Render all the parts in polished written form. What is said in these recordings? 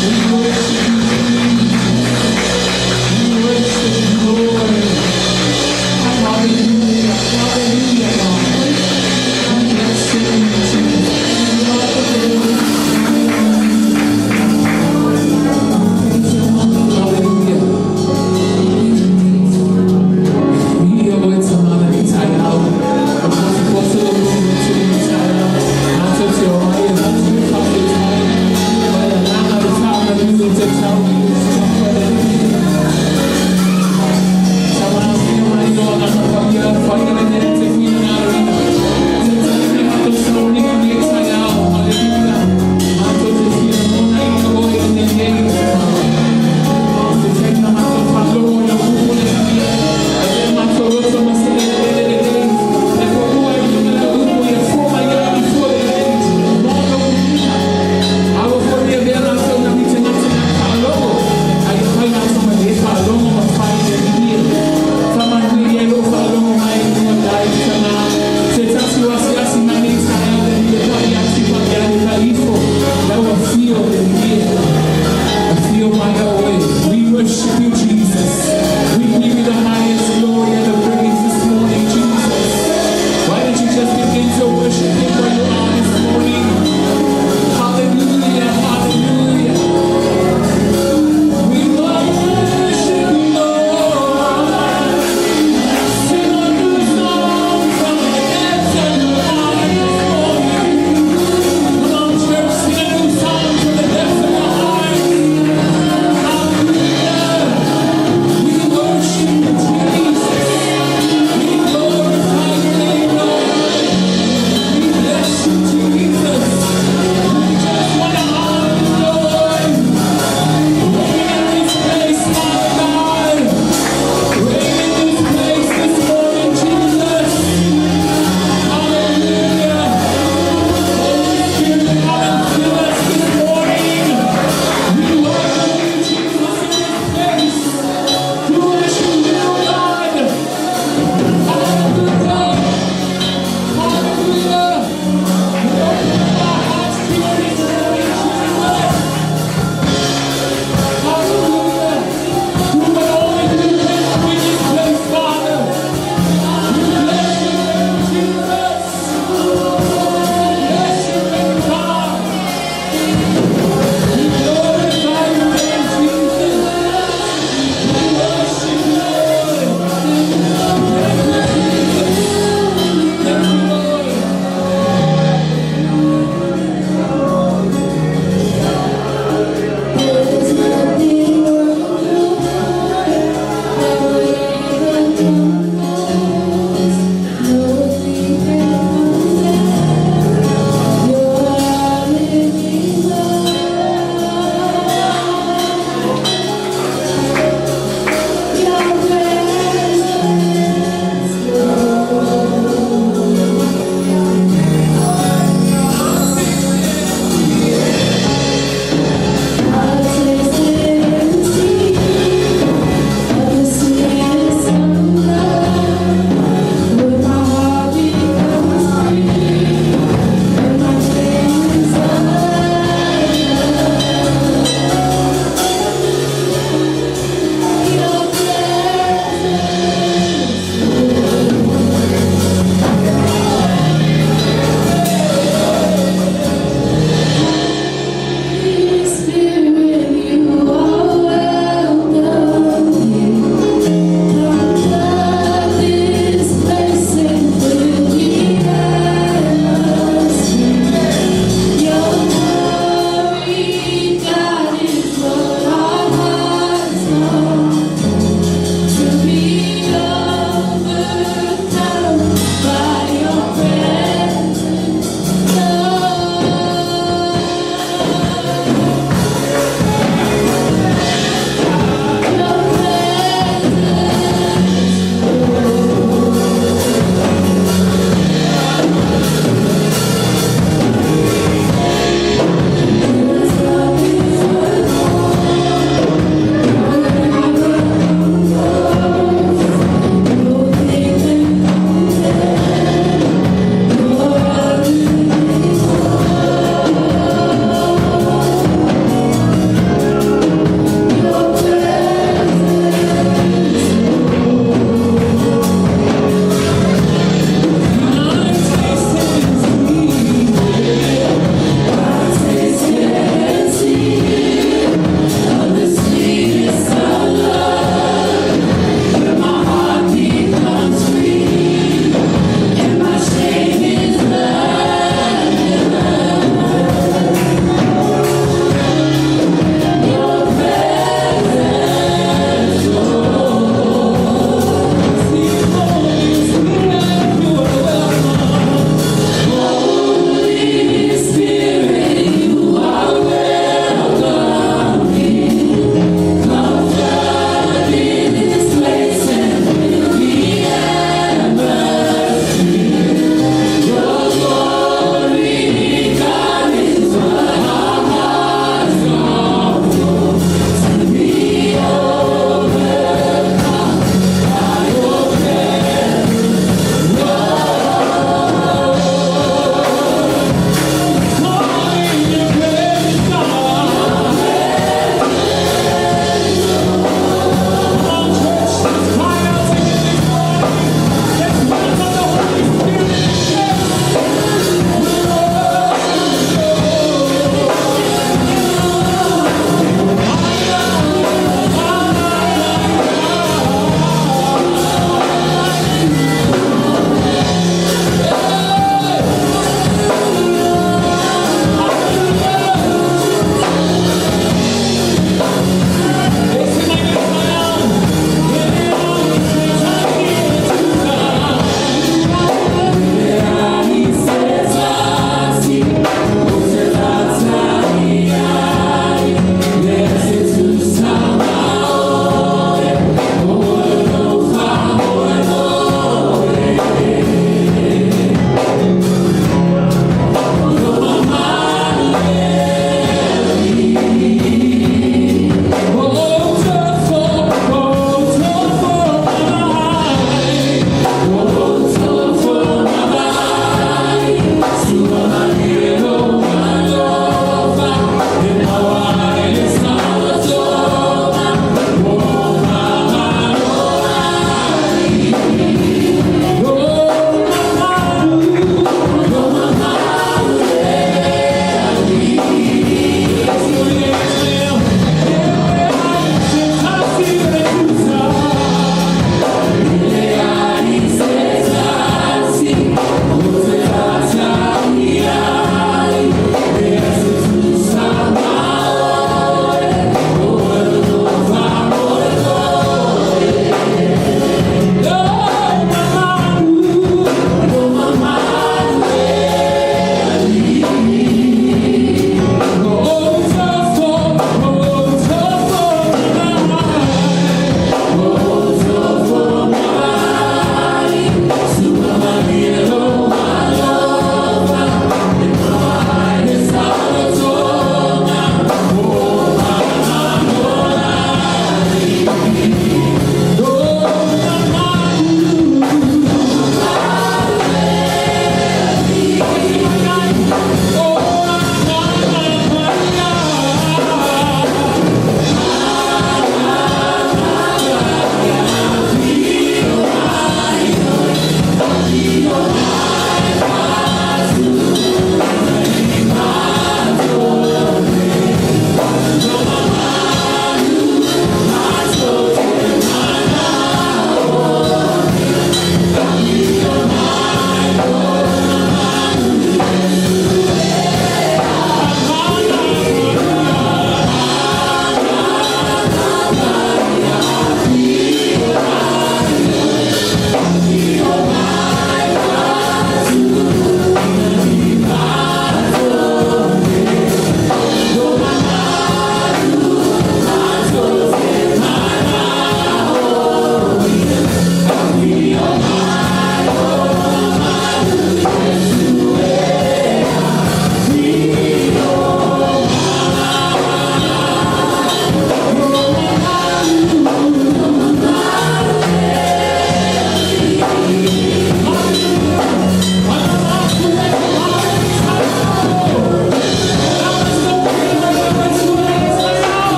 We worship you, Jesus. We worship you, Lord. Hallelujah. Hallelujah, God. We bless your name, Jesus. Hallelujah. Viia oe Tamana i taeao. O posoposo lou tilotilo i le taeao. Matou te omai e avatu le faafetai. Ma le agaga o le faamanu e tatau i le suafa o le Alii. Tama, afio mai lou Agaga Paia, faia le mea e te fia.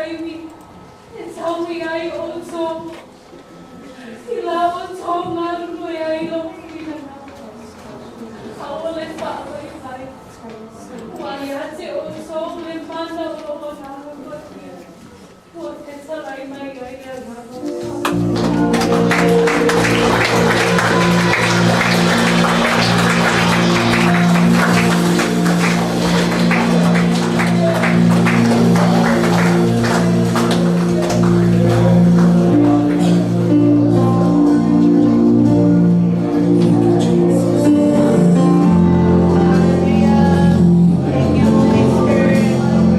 taimi e taui ai outou, i la outou galulue ai i lou finagalo, ʻaʻole faavaivai, ua ia te outou le mana o lou Agaga Paia, ua fetalai mai ai le Agaga o le Thank you, Jesus. Hallelujah. Thank you, Holy Spirit.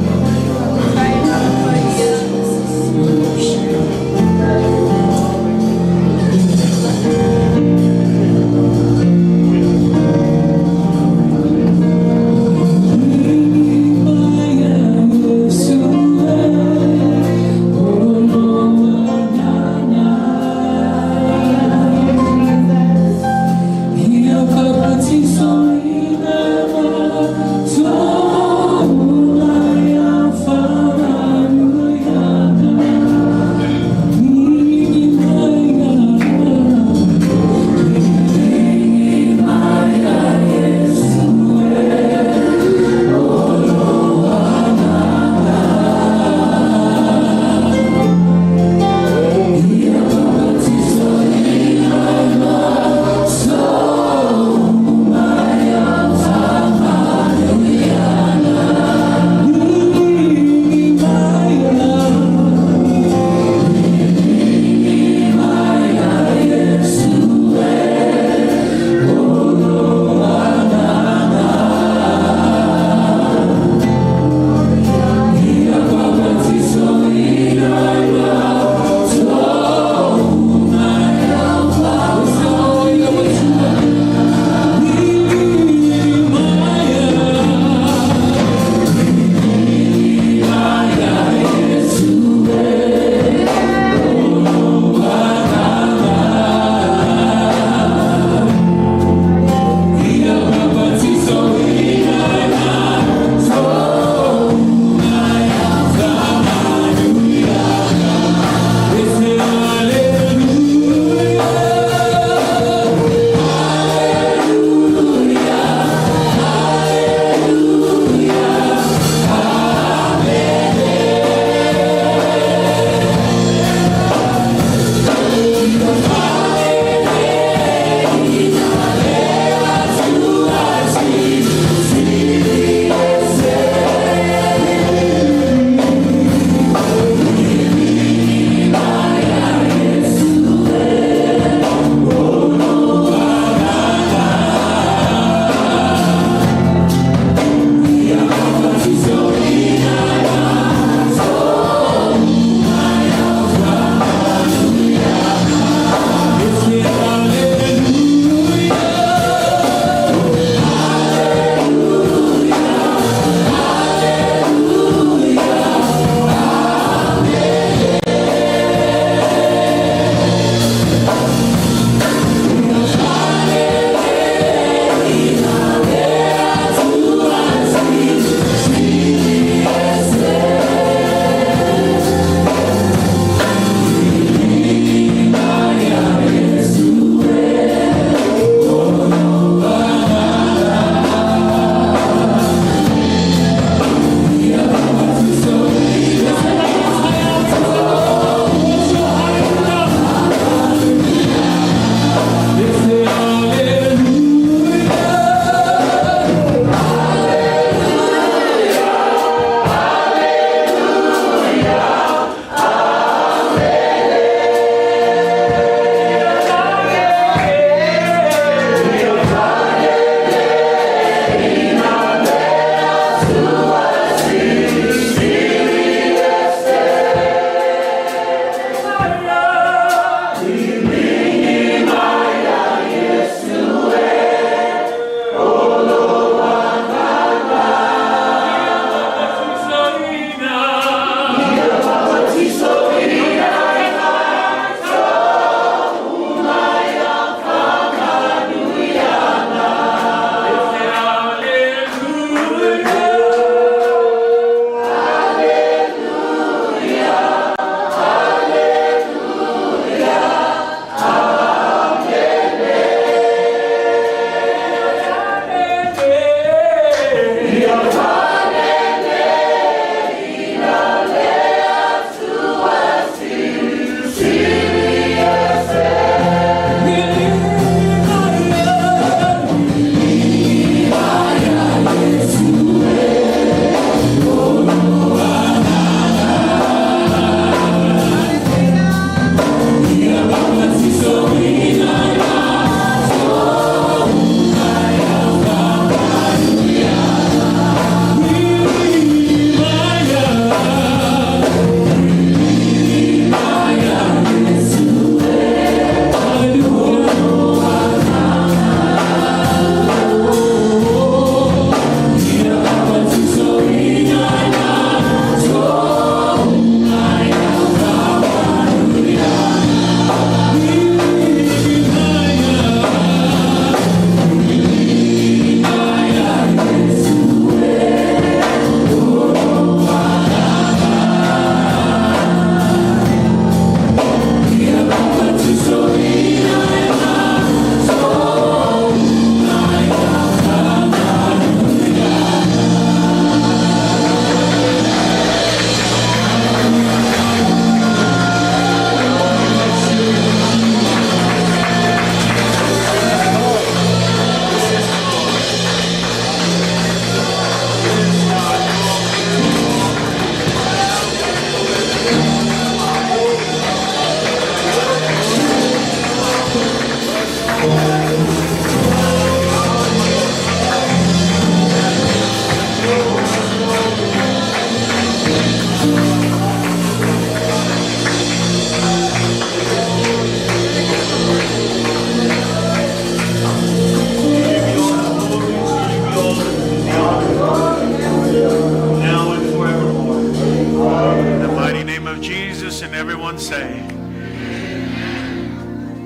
bless, and everyone say,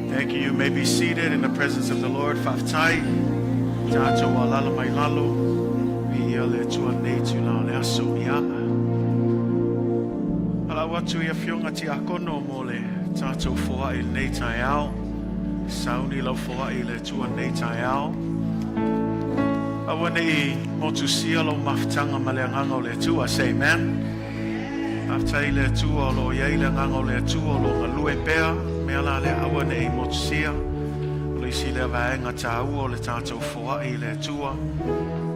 Thank you. You may be seated in the presence of the Lord. Faafetai. Tātou alala mai lalo. Viia le Atua nei tula o le aso ia. Palau atu i afioga tiakono mo le tātou foai nei taeao. Sauni lau foai le Atua nei taeao. Aua nei motusia lau mafutaga ma le agaga o le Atua. Say amen. Faafetai le Atua o lo o i ai le agaga o le Atua o lo o galue pea, mea la lea aua nei motusia. O le isi lea vaega taua o le tātou foai i le Atua.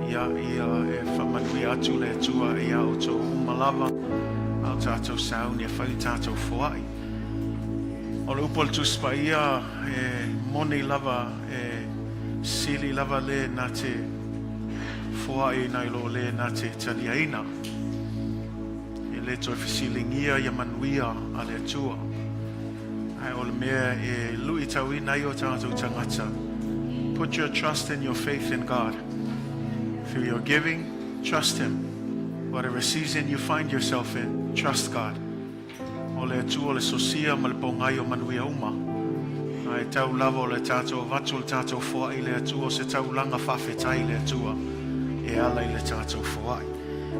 Ia, ia e faamanuia atu le Atua iā outou uma lava, a o tātou sauni e fai le tātou foai. O le upu a le Tusi Paia, e moni lava, e sili lava le na te foai nai lo le na te taliaina. E le toe fesiligia ia manuia a le Atua. Ae o le mea e luitauina ai o tātou tagata. Put your trust and your faith in God. Through your giving, trust Him. Whatever season you find yourself in, trust God. O le Atua o le sosia ma le pogai o manuia uma. Ae tau lava o le tātou avatu o le tātou foai i le Atua o se taulaga faafetai i le Atua e ala i le tātou foai.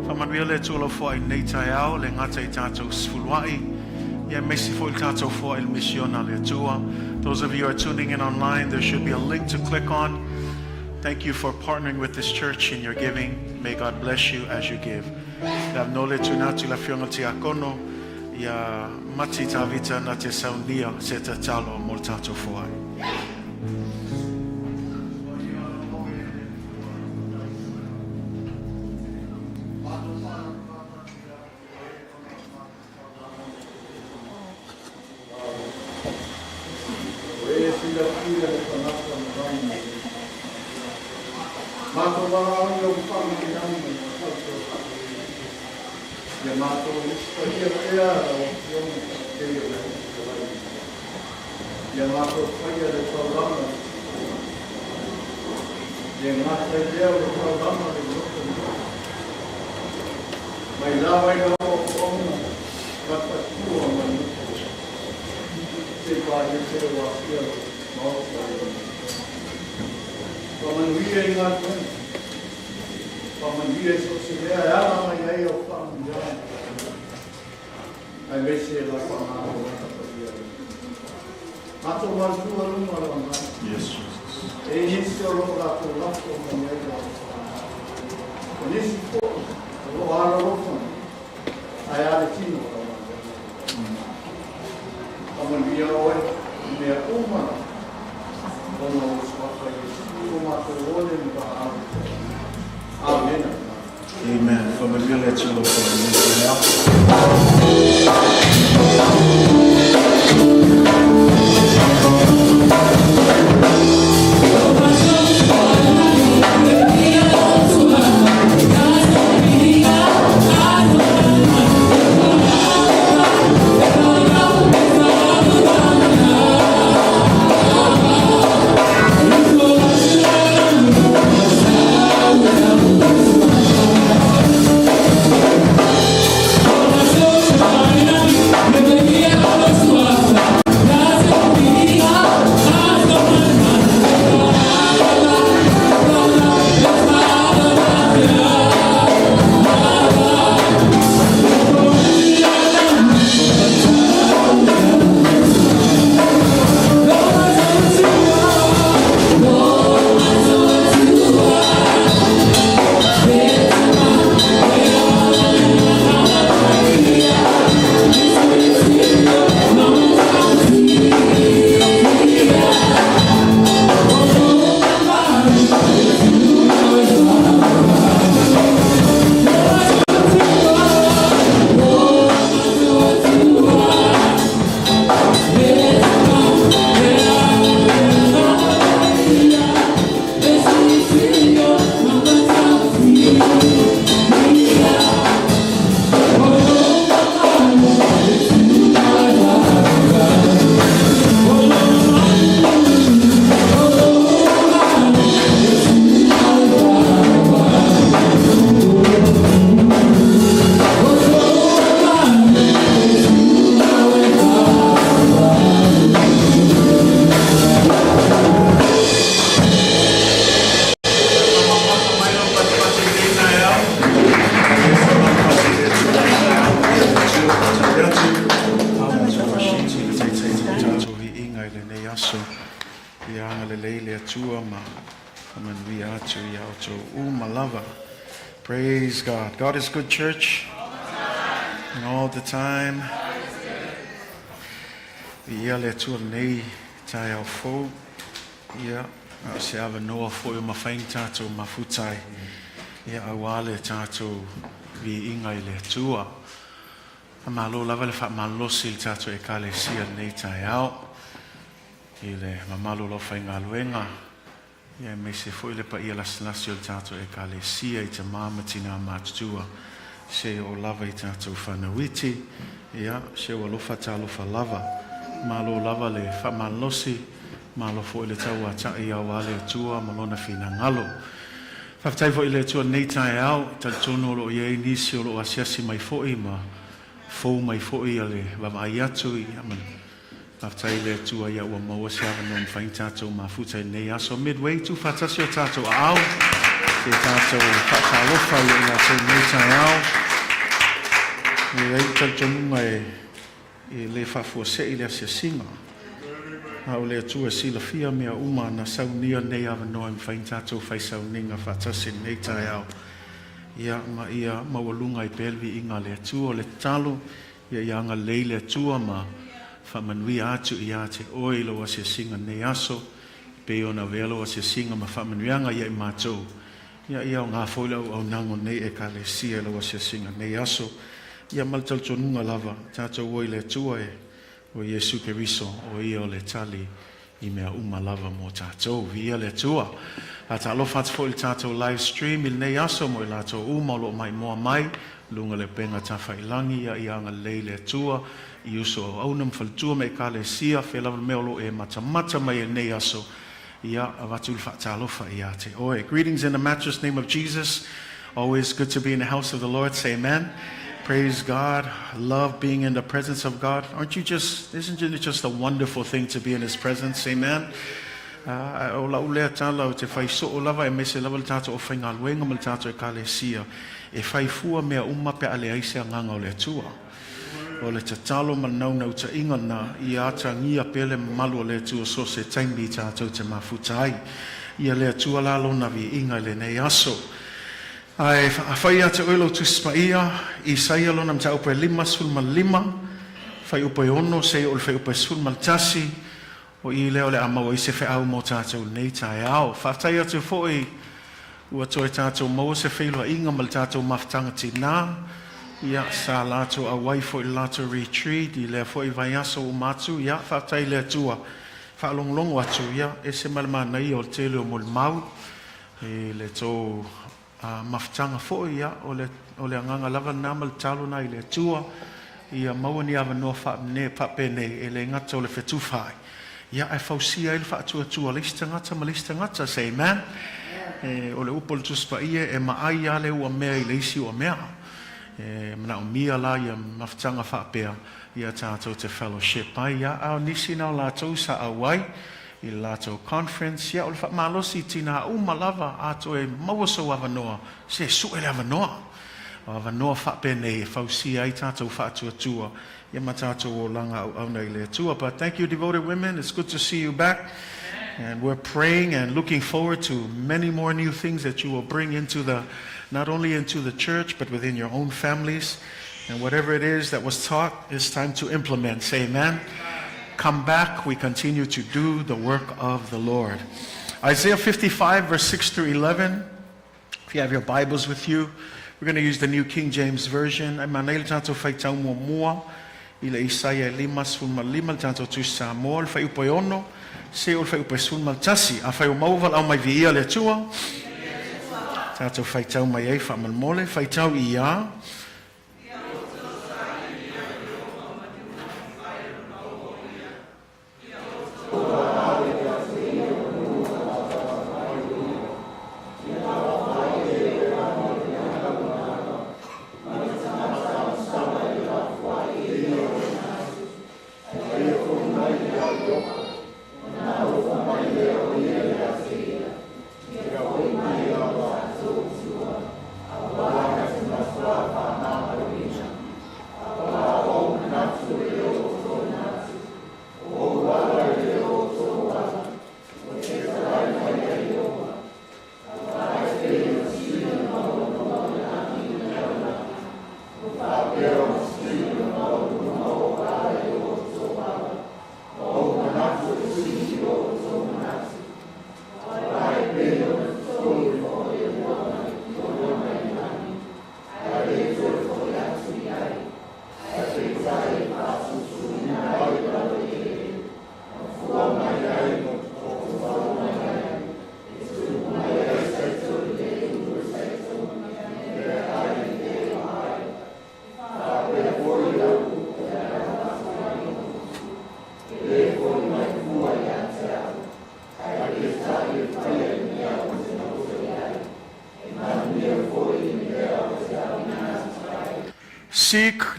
Faamanuia le Atua lau foai nei taeao, le gata i tātou sefuluai, ia aemaise foi le tātou foai i le misiona a le Atua. Those of you who are tuning in online, there should be a link to click on. Thank you for partnering with this church in your giving. May God bless you as you give. Le avanoa lea tuuina atu i le Afioga i le Tiakono ia Mati Tavita na te saunia se tatalo mo le tātou foai. Mai lava i lau aoaoga matatua mai loto se i paia se ua afia lau Maota i lau Faamanuia i galuega, faamanuia i so o se mea e ala mai ai au faamanuiaga, aemaise lau faamalo lata paia. Matou manatua luma o lau Agaga. Yes, Jesus. E i nisi o lo o latou lafo mai ai lau faamalo. O nisi foi o lo o alolofa mai, ae a le tino o lau galuega. Faamanuia oe i mea uma lava, ona o lou suafa Iesu o matou ole ma valaau i te Atua. Amena. Amen. Faamanuia le Atua lau foai nei taeao. Atua ma faamanuia atu iā outou uma lava. Praise God. God is good, church. And all the time. Viia le Atua i lenei taeao fou. Ia, a o se avanoa foi ua mafai ona tatou mafuta ai, ia, aua le tatou viiga i le Atua. Faamalo lava le faamalolosi i le tatou Ekalesia i lenei taeao, i le mamalu o le aufaigaluega, ia aemaise foi le paia lasilasi o le tatou Ekalesia i tama ma tinā matutua, seia oo lava i tatou fanau iti, ia, se ua alofa talofa lava. Malo lava le faamalolosi, malo foi le tauata'i aua le Atua ma Lona finagalo. Faafetai foi i le Atua i lenei taeao, e talitonu o lo o i ai nisi o lo o asiasi mai foi ma fou mai foi le vaavaai atu ia ma faafetai i le Atua ia ua maua se avanoa e mafai ona tatou mafuta i lenei aso. Midway, tuufaatasi o tatou aao se tatou faatalofa ia i latou i lenei taeao. E i ai le talitonuga e E le faafuasei le asiasiga, a o le Atua e silafia mea uma na saunia lenei avanoa e mafai ona tatou fai sauniga faatasi i lenei taeao, ia, ma ia maualuga ai pea le viiga a le Atua. O le tatalo, ia ia agalelei le Atua ma faamanuia atu ia te oe i lou asiasiga i lenei aso, e pei ona avea lou asiasiga ma faamanuiaga ia i matou. Ia, ia aoga foi le auaunaga o lenei Ekalesia i lau asiasiga i lenei aso. Ia, ma le talitonuga lava, tatou o i le Atua e, o Iesu Keriso, o Ia o le tali i mea uma lava mo tatou. Viia le Atua. Faatalofa atu foi i le tatou live stream i lenei aso mo i latou uma o lo o maimoa mai, luga le upega tafailangi, ia, ia agalelei le Atua i uso auauna ma faletua ma Ekalesia, fea lava le mea o lo o e matamata mai ai i lenei aso. Ia, avatu le faatalofa ia te oe. Greetings in the matchless name of Jesus. Always good to be in the house of the Lord. Say amen. Praise God. Love being in the presence of God. Aren't you just, isn't it just a wonderful thing to be in His presence? Amen. O lau lea tala ou te fai soo lava aemaise lava le tatou aufaigaluega ma le tatou Ekalesia e fai fua mea uma pe a leai se agaga o le Atua. O le tatalo ma le naunautaiga lena, ia atagia pea le mamalu o le Atua so o se taimi i tatou te mafuta ai. Ia le Atua la Lona viiga i lenei aso. Ae afai ia te oe lou Tusi Paia, Isaia lona mataupu e 55, fuaiupu e 6 seia oo i le fuaiupu e 11, O i lea o le a maua ai se feau mo tatou i lenei taeao. Faafetai atu foi ua toe tatou maua se feiloaiga ma le tatou mafutaga tinā. Ia, sa latou auai foi i le latou retreat i lea foi vaiaso ua uma atu. Ia, faafetai i le Atua, faalogologo atu, ia, ese ma le manaia o le tele o molimau i le tou mafutaga foi, ia, o le, o le agaga lava lena ma le tatalo lena i le Atua, ia maua ni avanoa faapne, faapenei, e le gata o le fetufa ai, ia, ae fausia ai le faatuatua o le isi tagata ma le isi tagata. Say amen. E, o le upu a le Tusi Paia, e maai lava le uamea i le isi uamea. E manaomia la ia mafutaga faapea, ia tatou te fellowship ai, ia, a o nisi na o latou sa auai, i le latou conference, ia o le faamalosi i tinā uma lava a toe maua sou avanoa, se sue le avanoa. O avanoa faapenei e fausia ai tatou faatuatua ia ma tatou olaga auauna i le Atua. But thank you devoted women, it's good to see you back. And we're praying and looking forward to many more new things that you will bring into the, not only into the church, but within your own families. And whatever it is that was taught, it's time to implement. Say amen. Come back, we continue to do the work of the Lord. Isaiah 55, verse 6 through 11. If you have your Bibles with you, we're going to use the New King James Version. Ae manaia le tatou faitau muamua i le Isaia e 55 le tatou Tusi Samoa, le fuaiupu e 6, seia oo i le fuaiupu e 11. Afai ua maua valaau mai viia le Atua, tatou faitau mai ai faamolemole, faitau i ia.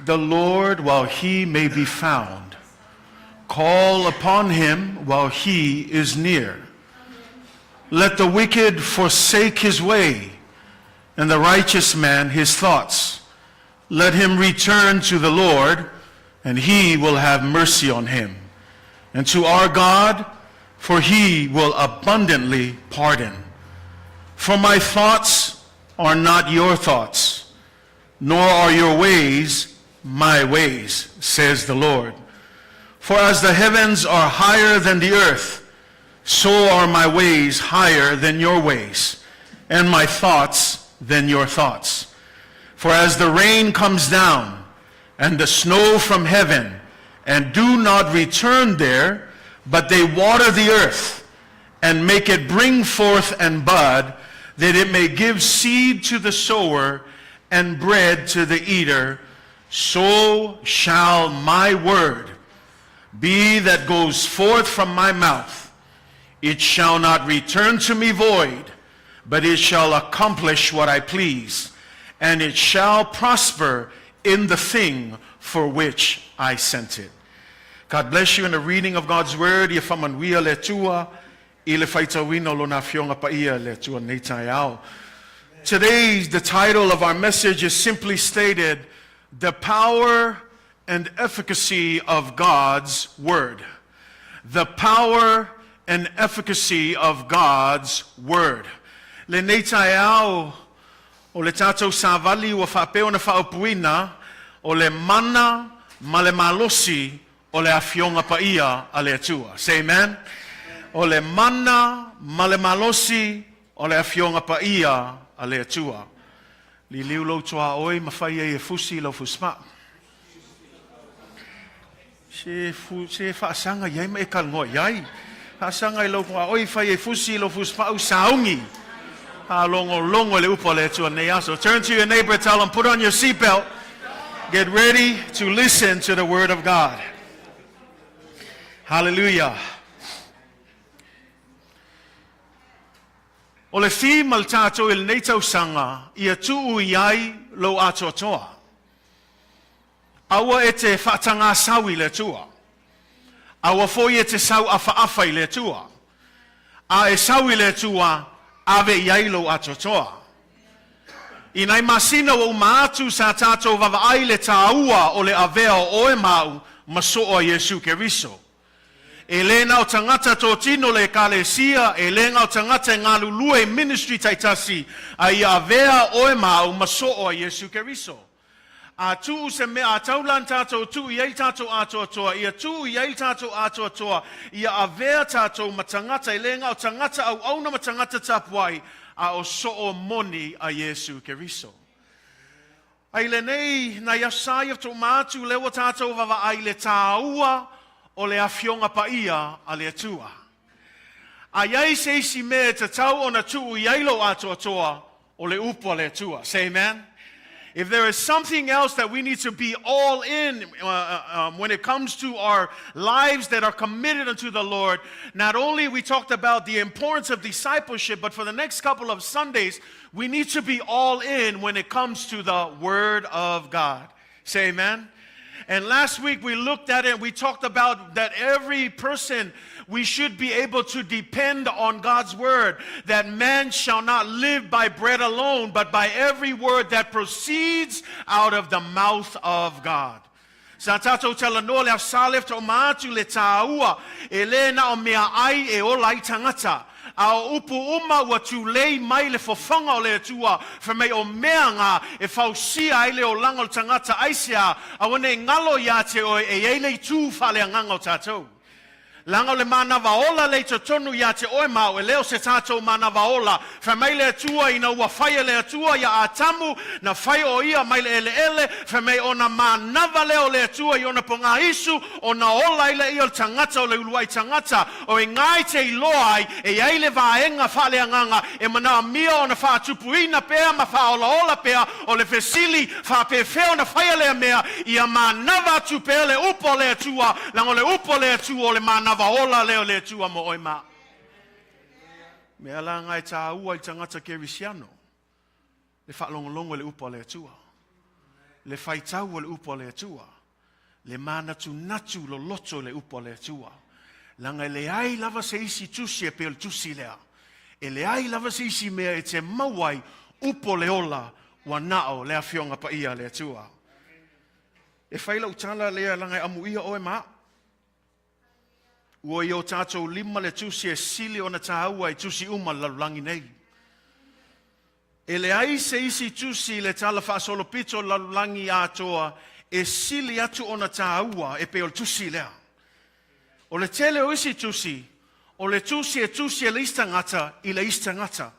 the Lord while he may be found. Call upon him while he is near. Let the wicked forsake his way, and the righteous man his thoughts. Let him return to the Lord, and he will have mercy on him. And to our God, for he will abundantly pardon. For my thoughts are not your thoughts, nor are your ways my ways, says the Lord. For as the heavens are higher than the earth, so are my ways higher than your ways, and my thoughts than your thoughts. For as the rain comes down, and the snow from heaven, and do not return there, but they water the earth, and make it bring forth and bud, that it may give seed to the sower and bread to the eater, so shall my word be that goes forth from my mouth. It shall not return to me void, but it shall accomplish what I please, and it shall prosper in the thing for which I sent it. God bless you in the reading of God's word. Ia faamanuia le Atua i le faitauina o lona afioga paia le Atua nei taeao. Today, the title of our message is simply stated, The Power and Efficacy of God's Word. The Power and Efficacy of God's Word. Lenei taeao o le tātou savali ua faapea ona faaupuina o le mana ma le malosi o le Afioga Paia a le Atua. Say amen. O le mana ma le malosi o le Afioga Paia a le Atua. Liliu lou tuaoi ma fai ai e fusi i lau fusimaa. Se fu, se faasaga i ai ma e talanoa i ai. Faasaga i lou tuaoi fai e fusi i lou fusimaa sauni. Faalogologo i le upu a le Atua nei aso. Turn to your neighbor, tell him, put on your seatbelt. Get ready to listen to the word of God. Hallelujah. O le theme a le tātou i lenei tausaga, ia tuu i ai lou atoatoa. Aua e te faatagā sau i le Atua. Aua foi e te sau afaafa i le Atua. A e sau i le Atua, ave i ai lou atoatoa. I nai masina ua uma atu sa tātou vaavaai le tāua o le avea o oe ma au ma soo a Iesu Keriso. E le na o tagata tōtino le Ekalesia, e le na o tagata e galulue i ministry taitasi, a ia avea oe ma au ma soo a Iesu Keriso. A tuu se mea, a tau la tātou tuu i ai tātou atoatoa, ia tuu i ai tātou atoatoa, ia avea tātou ma tagata, e le na o tagata auauna ma tagata tapuai, a o soo moni a Iesu Keriso. A i lenei, nai aso sa ia faatoa atu lea ua tātou vaavaai i le tāua o le Afioga Paia a le Atua. A i ai se isi mea e tatau ona tuu i ai lou atoatoa, o le upu a le Atua. Say amen. If there is something else that we need to be all in when it comes to our lives that are committed unto the Lord, not only we talked about the importance of discipleship, but for the next couple of Sundays, we need to be all in when it comes to the Word of God. Say amen. And last week we looked at it and we talked about that every person, we should be able to depend on God's word. That man shall not live by bread alone, but by every word that proceeds out of the mouth of God. Sa tātou talanoa le aso Sa lea faatoa uma atu le tāua e le na o mea ai e ola ai tagata. A o upu uma ua tulei mai le fofoga o le Atua, fai mai o mea ngā e fausia ai le olaga o le tagata aisea, aua nei galo iā te oe e i ai le itū faaleagaga o tātou. Leaga o le manava ola lea i totonu iā te oe ma au e le o se tātou manava ola. Fai mai le Atua ina ua faia le Atua iā Atamu, na fai o ia mai le eleele, fai mai ona manava lea o le Atua i ona pogāisu, ona ola ai lea ia o le tagata o le uluai tagata, o e ngā i te iloa ai e i ai le vaega faaleagaga e manaomia ona faatupuina pea ma faaolaola pea o le fesili faapefea ona faia lea mea ia manava atu pea le upu a le Atua, leaga o le upu a le Atua o le manava ola lea o le Atua mo oe ma mea la ngā e tāua i tagata Kerisiano le faalogologo i le upu a le Atua. Le faitau o le Upu a le Atua, le manatunatu loloto i le Upu a le Atua, leaga e leai lava se isi tusi e pei o le tusi lea. E leai lava se isi mea e te maua ai upu o le ola ua na o le Afioga Paia a le Atua. E fai lau tala lea leaga e amuia oe ma au. Ua i o tatou lima le tusi e sili ona taua i tusi uma o le lalolagi nei. E leai se isi tusi i le Tala Faasolopito o le lalolagi atoa e sili atu ona taua e pei o le tusi lea. O le tele o isi tusi, o le tusi e tusi e le isi tagata i le isi tagata.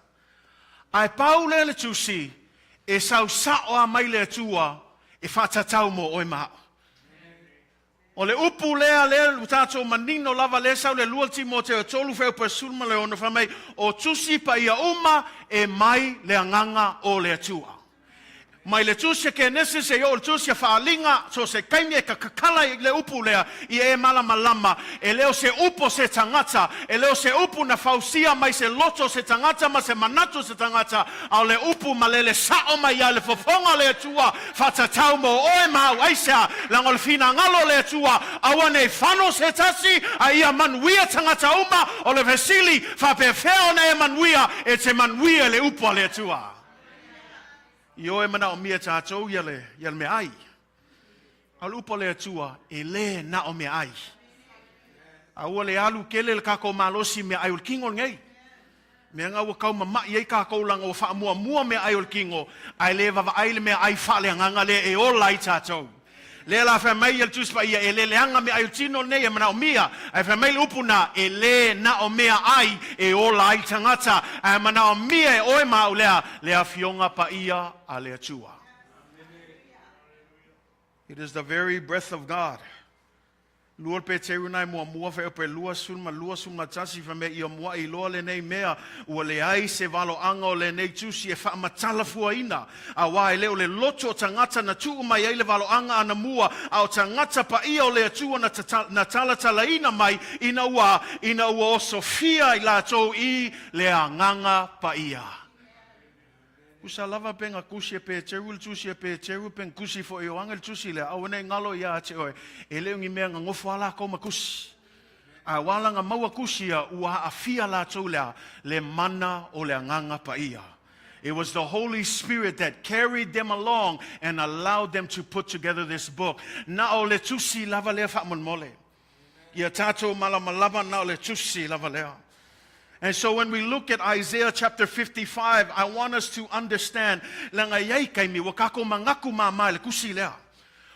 Ae pau lea le tusi e sau sao a mai le Atua e faatatau mo oe ma au. O le upu lea, lea ua tatou manino lava, lea sau le 2 Timoteo 3 fuaiupu 16, fai mai, O tusi paia uma e mai le agaga o le Atua. Mai le tusi a Kenesis seia oo i le tusi a Faaaliga, so o se taimi e kakakala i le upu lea, ia e malamalama, e le o se upu o se tagata, e le o se upu na fausia mai se loto o se tagata ma se manatu o se tagata, A o le upu malele sao mai ia le fofoga o le Atua, faatatau mo oe ma au. Aisea? Leaga o le finagalo o le Atua, aua nei fano se tasi, a ia manuia tagata uma. O le fesili, faapefea ona e manuia? E te manuia i le upu a le Atua. Ioe, manaomia e tatou ia le, ia le meaai. A o le upu a le Atua, e le na o meaai. A ua le alu tele le tatou malosi i meaai o le tino lenei. Mea na ua tau mama'i ai tatou leaga ua faamuamua meaai o le tino, ae le vavaai le meaai faaleagaga lea e ola ai tatou. Lea la fai mai ia le Tusi Paia, e le leaga meaai o le tino lenei e manaomia, ae fai mai le upu na, e le na o meaai e ola ai le tagata, ae manaomia e oe ma au lea, le Afioga Paia a le Atua. It is the very breath of God. Lua le Peteru nae muamua faiupu e 22 21 fai mai ia muaʻi loa lenei mea ua leai se valoaga o lenei tusi e faamatalafuaina auā e le o le loto o tagata na tuu mai ai le valoaga anamua a o tagata paia o le Atua na na talatalaina mai ina ua ina ua osofia i latou i le Agaga Paia. Usa lava pe na tusi e Peteru le tusi a Peteru, pe na tusi foi e Ioane le tusi lea, aua ne i galo ia te oe, e le o ni mea na nofo a lakou ma tusi. A ua ala na maua tusi ia, ua aafia latou lea, le mana o le Agaga Paia. It was the Holy Spirit that carried them along and allowed them to put together this book. Na o le tusi lava lea faamolemole. Ia tatou malamalama na o le tusi lava lea. And so when we look at Isaiah chapter 55, I want us to understand, leaga e i ai taimi, ua kākou manatu māmā i le tusi lea.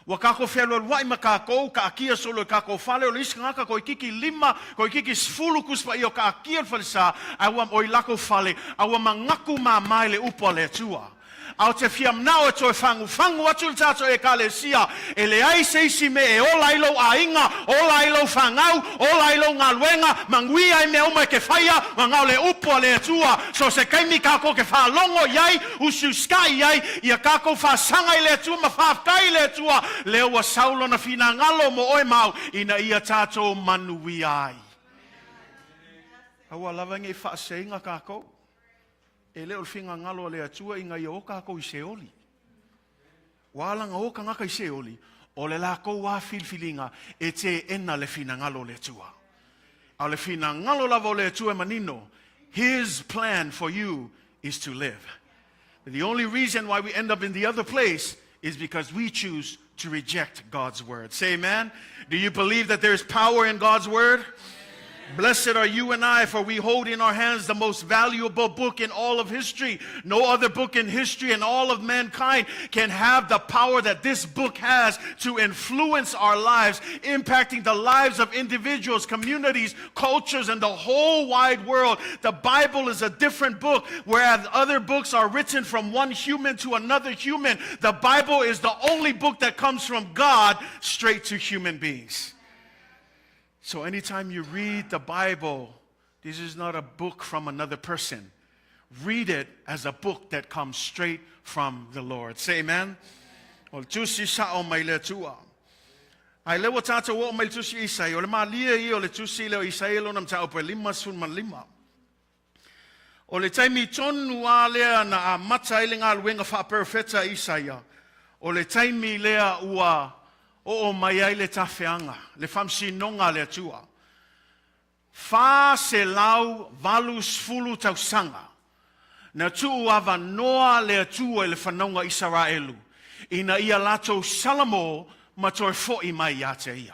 Ua kākou fealualuaʻi ma kākou, kaakia solo i kākou fale, o le isi tagata toeitiiti lima, toeitiiti sefulu Tusi Paia o kaakia i le falesa, ae ua, o i latou fale, a ua manatu māmā i le upu a le Atua. A ou te fia manao e toe fagufagu atu le tatou Ekalesia, e leai se isi mea e ola ai lou aiga, ola ai lou fanau, ola ai lou galuega, manuia ai mea uma e ke faia, ma o le upu a le Atua. So se taimi kakou ke faalogo i ai, usiusikaʻi i ai, ia kakou faasaga i le Atua ma faafetai i le Atua, lea ua sau lona finagalo mo oe ma au, ina ia tatou manuia ai. Aua lava nei faaseseina kakou. E le o le finagalo a le Atua ina ia o kakou i Seoli. Ua ala na o tagata i Seoli, o le lakou a filifiliga e teena le finagalo o le Atua. A o le finagalo lava o le Atua e manino, His plan for you is to live. But the only reason why we end up in the other place is because we choose to reject God's word. Say amen. Do you believe that there's power in God's word? Blessed are you and I, for we hold in our hands the most valuable book in all of history. No other book in history and all of mankind can have the power that this book has to influence our lives, impacting the lives of individuals, communities, cultures, and the whole wide world. The Bible is a different book, whereas other books are written from one human to another human. The Bible is the only book that comes from God straight to human beings. So anytime you read the Bible, this is not a book from another person. Read it as a book that comes straight from the Lord. Say amen. O le tusi sao mai le Atua. Ae lea ua tatou oo mai le tusi Isaia, o le malie ia o le tusi lea o Isaia lona mataupu e 55. O le taimi tonu a lea na amata ai le galuega faaperofeta a Isaia. O le taimi lea ua oo mai ai le tafeaga, le faamasinoga a le Atua. 480 tausaga na tuu avanoa le Atua i le fanauga Isaraelu ina ia latou salamo ma toe fo'i mai ia te Ia.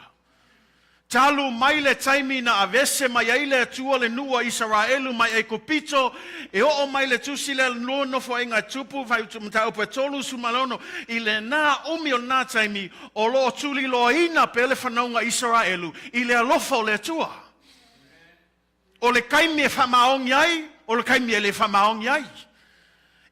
Talu mai le taimi na aveese mai ai le Atua le nuu a Isaraelu mai Aikupito e oo mai le tusi lea lua nofoaiga e tupu mataupu e 36 i lena umi o lena taimi o lo o tuliloaina pea le fanauga Isaraelu i le alofa o le Atua. O le taimi e faamaoni ai, o le taimi e le faamaoni ai.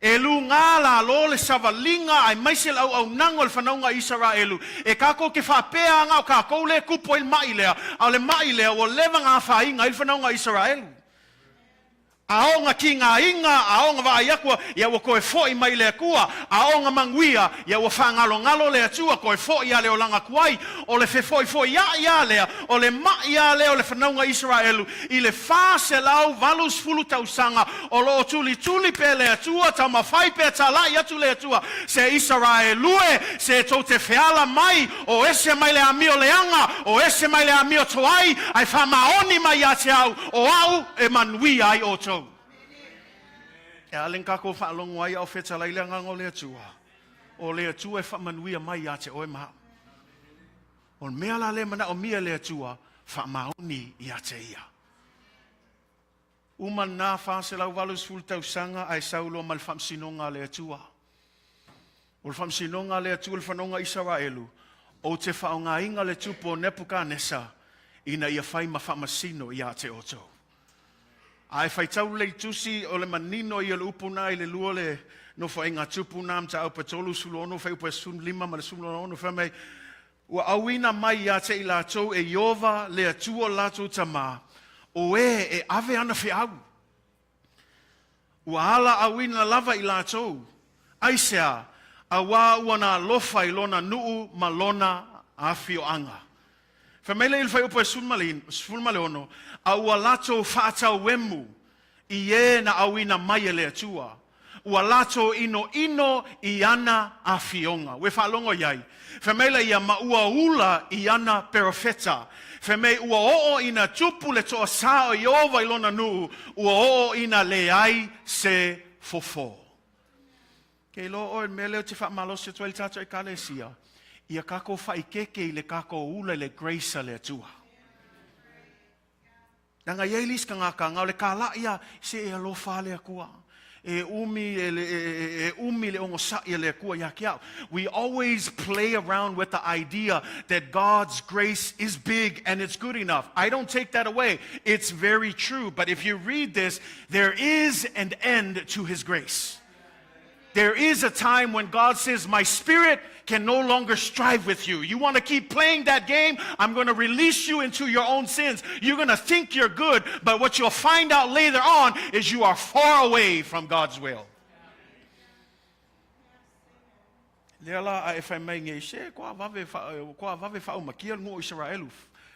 E lugā lalo le savaliga aemaise le auaunaga o le fanauga a Isaraelu. E kākou te faapea ana o kākou lea e kupu ai le maʻi lea, a o le maʻi lea ua leva na afaina ai le fanauga a Isaraelu. A oo na tigaina, a oo na vaai atu, ia ua toe foʻi mai i le Atua. A oo na manuia, ia ua faagalogalo le Atua, toe foʻi a le olaga tuai. O le fefoifoiaʻi a lea, o le maʻi a lea o le fanauga a Isaraelu i le 480 tausaga O lo o tulituli pea le Atua, taumafai pea talaʻi atu le Atua, Se Isaraelu e, se tou te feala mai, o ese mai le amio leaga, o ese mai le amio toai, ae faamaoni mai ia te au, o au e manuia ai outou. E a le na tatou faalogo ai a o fetalai le Agaga o le Atua? O le Atua e faamanuia mai ia te oe ma au. O le mea la lea e manaomia e le Atua, faamaoni ia te Ia. Uma lena 480 tausaga ae sau loa ma le faamasinoga a le Atua. O le faamasinoga a le Atua i le fanauga Isaraelu, ou te faaaogaina le tupu o Nepukanesa ina ia fai ma faamasino ia te outou. A e faitau lelei tusi, o le manino ia o le upu na i le lua le nofoaiga tupu na mataupu e 36 fuaiupu e 15 ma le 16 fai mai, Ua auina mai ia te i latou e Ieova le Atua o latou tama, o e e ave ana feau. Ua ala auina lava i latou. Aisea? Auā ua na alofa i lona nuu ma lona afioaga. Fai mai lea i le fuaiupu e 16, A ua latou faatauemu i e na auina mai e le Atua, ua latou inoino i ana afioga. Ua e faalogo i ai? Fai mai la ia, ma ua ula i ana perofeta. Fai mai, ua oo ina tupu le toasā o Ieova i lona nuu, ua oo ina leai se fofo. Ke iloa oe, le mea lea ou te faamalosi atu ai le tatou Ekalesia, ia takou faaikeke i le takou ula i le grace a le Atua. Leaga e i ai le isi tagata, na o le kalaʻi a, se e alofa a le Atua. E umi, e, e, e umi le ogosaʻi a le Atua ia te au. We always play around with the idea that God's grace is big and it's good enough. I don't take that away. It's very true. But if you read this, there is an end to His grace. There is a time when God says, My spirit can no longer strive with you. You want to keep playing that game? I'm going to release you into your own sins. You're going to think you're good, but what you'll find out later on is you are far away from God's will. Lea la a e fai mai nei, se kua vave, kua vave faaumakia le nuu o Isaraelu.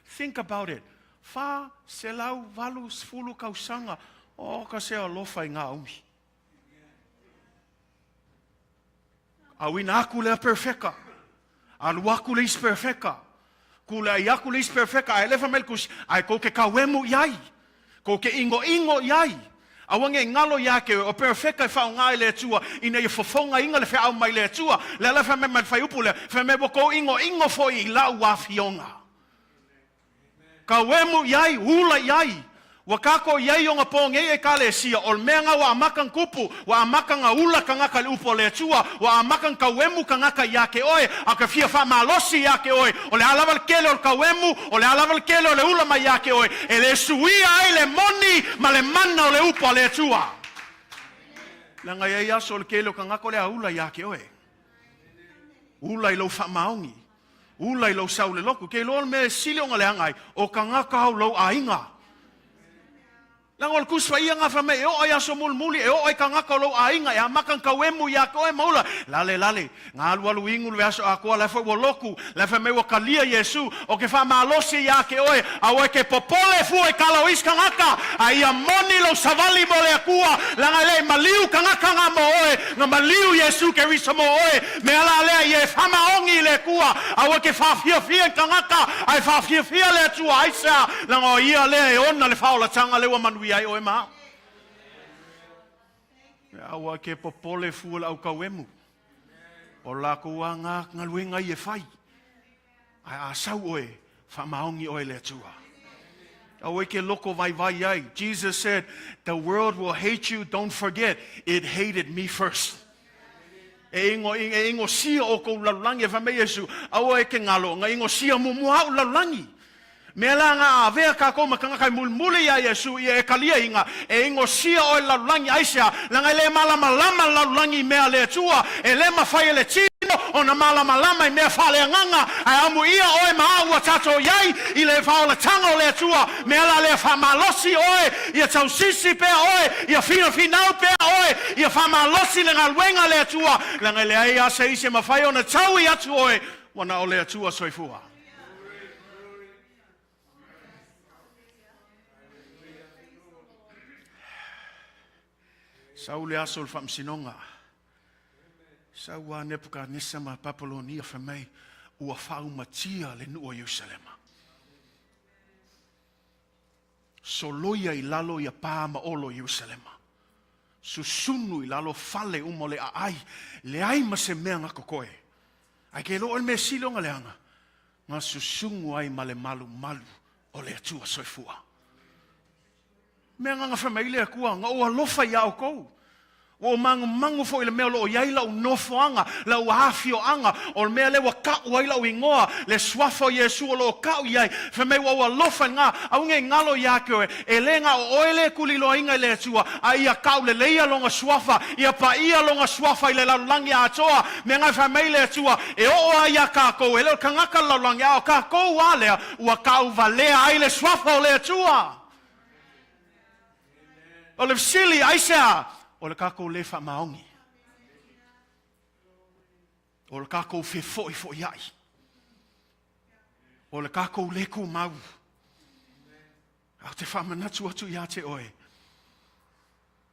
Think about it. 480 tausaga o ka se alofa i ngā umi. Auina aku lea perfeka. Alu aku le isi perfeka. Kulaʻi aku le isi perfeka. Ae lefa mai le kusi. Ae kou ke kauemu i ai. Kou ke ingoingo i ai. Aua nei galo ia te oe, o perfeka e faaaoga i le Atua ina ia fofogaina le feau mai le Atua. Le ala fai mai ma le fuaiupu lea, fai mai ua kou ingoingo foi i lau afioga. Kauemu i ai, ula i ai. Ua kako i ai ona po nei Ekalesia, o le mea na ua amata na kupu, ua amata na ula kanaka i le upu a le Atua, ua amata na kauemu kanaka ia te oe, a ka fia faamalosi ia te oe, o le a lava le kele o le kauemu, o le a lava le kele o le ula mai ia te oe, e le suia ai le moni ma le mana o le upu a le Atua. Leaga e i ai aso o le kele o kanaka o le a ula ia te oe. Ula i lou faamaoni. Ula i lou sau le lotu. Ke iloa le mea e sili ona leaga ai, o kanaka au lou aiga. Leaga o le Tusi Paia nga fai mai e oo i aso mulimuli e oo ai tagata o lou aiga e amata ona tau emu ia te oe ma ula, Lale, lale, nga alualu igu le vaiaso atoa la foi ua lotu, la fai mai ua talia Iesu, o ke faamalosi ia te oe, aua e te popole fua i tala o isi tagata, a ia moni lou savali mo le Atua, leaga e le i maliu tagata nga mo oe, na maliu Iesu Keriso mo oe, mea la lea ia e faamaoni i le Atua, aua e te faafiafia i tagata, ae faafiafia le Atua, aisea? Leaga o Ia lea e ona le faaolataga lea ua manuia ai oe ma au. Aua ke popole fua le aukauemu. O lakou a ngā galuega ia e fai. Ae a sau oe, faamaoni oe le Atua. Aua ke loko vaivai ai. Jesus said, the world will hate you, don't forget, it hated me first. E ingo, e ingosia oukou lalolagi, e fai mai Iesu, aua e ke galo, nga ingosia muamua a'u lalolagi. Mea la nga avea kakou ma tagata e mulimuli ia Iesu ia e kalia inga, e ingosia oe le lalolagi, aisea, leaga e le malamalama le lalolagi i mea a le Atua, e le mafai e le tino ona malamalama i mea faaleagaga, ae amuia oe ma a'u ua tatou iai i le faaolataga o le Atua, mea la lea faamalosi oe, ia tausisi pea oe, ia finafinau pea oe, ia faamalosi le galuega a le Atua, leaga e leai a se isi e mafai ona taui atu oe, ua na o le Atua soifua. Sau le aso o le faamasinoga. Sau a Nepukanesa ma Papalonia fai mai, ua faaumatia le nuu o Ierusalema. Soloia i lalo ia pā ma olo o Ierusalema. Susunu i lalo fale uma o le aai, leai ma se mea na totoe. Ae ke iloa oe le mea sili ona leaga, na susugu ai ma le malumalu o le Atua soifua. Mea na fai mai le Atua, na ou alofa iā outou. Ua ou magumagu foi i le mea o lo o i ai lau nofoaga, lau afioaga, o le mea lea ua ka'u ai la'u igoa, le Suafa o Iesu o lo o ka'u i ai. Fai mai ua ou alofa i lena, aua ne i galo iā te oe, e le na o oe le tuliloaina i le Atua, a ia ka'u leleia Lona Suafa, ia paia Lona Suafa i le lalolagi atoa. Mea na fai mai le Atua, e oo ai iā kākou, e le o le kanaka le lalolagi, a o kākou a lea, ua ka'u valea ai le Suafa o le Atua. O le fesili, aisea? O le kākou lē faamaoni. O le kākou fefo'ifo'ia'i. O le kākou lē kūmau. A ou te faamanatu atu iā te oe,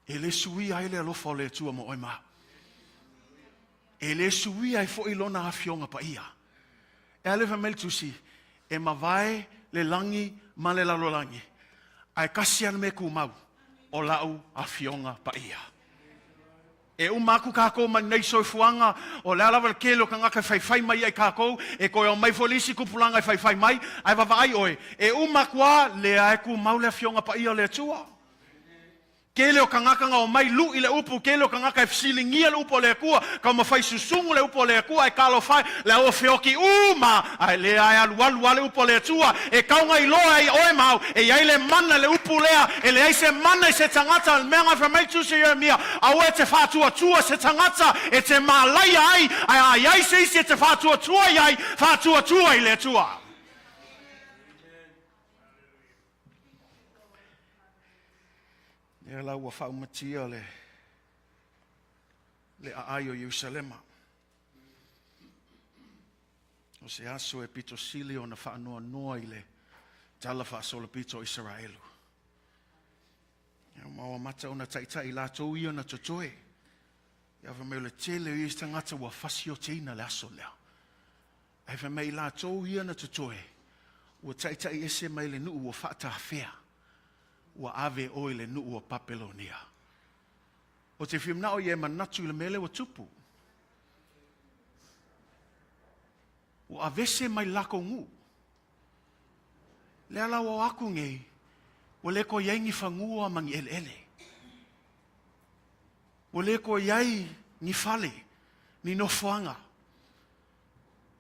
e lē suia ai le alofa o le Atua mo oe ma au. E lē suia ai fo'i Lona Afioga Paia. E a lea fai mai le Tusi, E mavae le lagi ma le lalolagi, ae kasi a le mea kumau, o La'u Afioga Paia. E uma aku kākou mai lenei soifuaga, o le a lava le tele o tagata e faifai mai ai kākou, e toe aumai foi le isi tupulaga e faifai mai, ae vaavaai oe, e uma atu a, lea e tumau le Afioga Paia o le Atua. Tele o tagata na omai luʻi le upu, tele o tagata e fesiligia le upu a le Atua, taumafai susugu le upu a le Atua, ae talofa e, le aua feoti uma, ae lea e alualu a le upu a le Atua, e tau na iloa ai oe ma au, e iai le mana i le upu lea, e leai se mana i se tagata, le mea na fai mai Tusi Ieremia, aua e te faatuatua se tagata e te malaia ai, ae a iai se isi e te faatuatua iai, faatuatua i le Atua. Lea la ua faaumatia le, le aai o Ierusalema. O se aso e pito sili ona faanoanoa i le tala faasolopito o Isaraelu. Ia ma ua mata ona taitai latou ia na totoe. Ia fai mai o le tele o ia isi tagata ua fasioteina le aso lea. Ae fai mai i latou ia na totoe, ua taitai ese mai le nuu ua faatafea, ua ave oe i le nuu o Papelonia. O te fia manao ia e manatu i le mea lea ua tupu. Ua avese mai le lakou nuu. Lea la ua o aku nei, ua le toe i ai ni fanua ma ni eleele. Ua le toe i ai ni fale, ni nofoaga.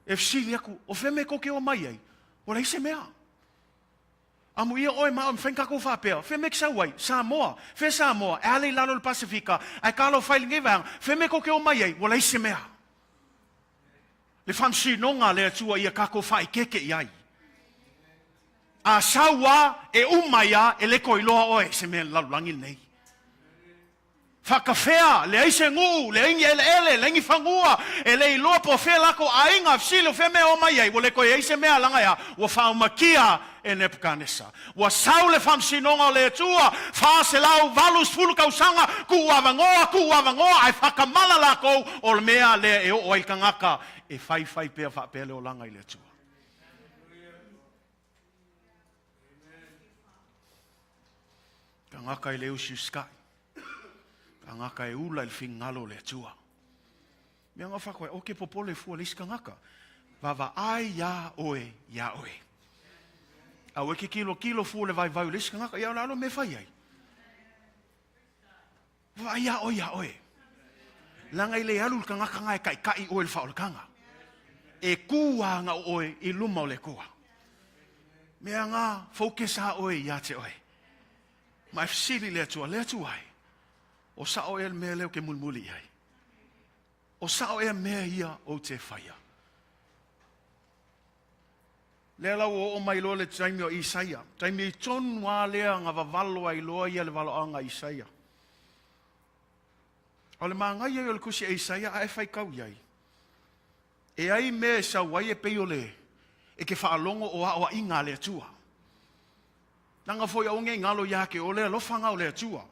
E fesili aku, o fea mea tou te omai ai? Ua leai se mea. Amuia oe ma au e mafai ona tatou faapea, o fea mea e te sau ai? Samoa. Fea Samoa? E ale i lalo o le Pasefika, ae talofa i lenei vaega, fea mea tou te omai ai? Ua leai se mea. Le faamasinoga a le Atua ia tatou faaeteete i ai. A sau a, e uma ai a, e le toe iloa oe i se mea i le lalolagi lenei. Faatafea, leai se nuu, leai ni eleele, leai ni fanua, e le iloa po o fea latou aiga, fesili o fea mea e omai ai, ua le toe i ai se mea leaga e a? Ua faaumakia e Nepukanesa. Ua sau le faamasinoga o le Atua, 480 tausaga, tuu avanoa, tuu avanoa, ae faatamala latou, o le mea lea e oo ai le tagata e faifai pea faapea le olaga i le Atua. Tagata e le usiusitai. Tagata e ula i le finagalo o le Atua. Mea nga whakoe, o ke popole fua le isi tagata. Vaavaai iā oe iā oe. Aua e ke kilokilo fua le vaivai o le isi tagata, ia o le alo mea fai ai. Vaai iā oe iā oe. Leaga e le alu le tagata nga e taitai oe i le faaolataga. E kū a na o oe i luma o le Atua. Mea nga focus a oe iā te oe. Ma e fesili i le Atua, le Atua e, o sao ea le mea lea ou te mulimuli i ai? O sao ea mea ia ou te faia? Lea la ua oo mai loa le taimi o Isaia, taimi tonu lava lea na vavalo ai loa ia le valoaga a Isaia. O le manaia ia o le tusi a Isaia a e faitau i ai, e ai mea e sau ai e pei o le e ke faalogo o aoaiga a le Atua. Leaga foi aua nei galo ia te oe le alofaga o le Atua.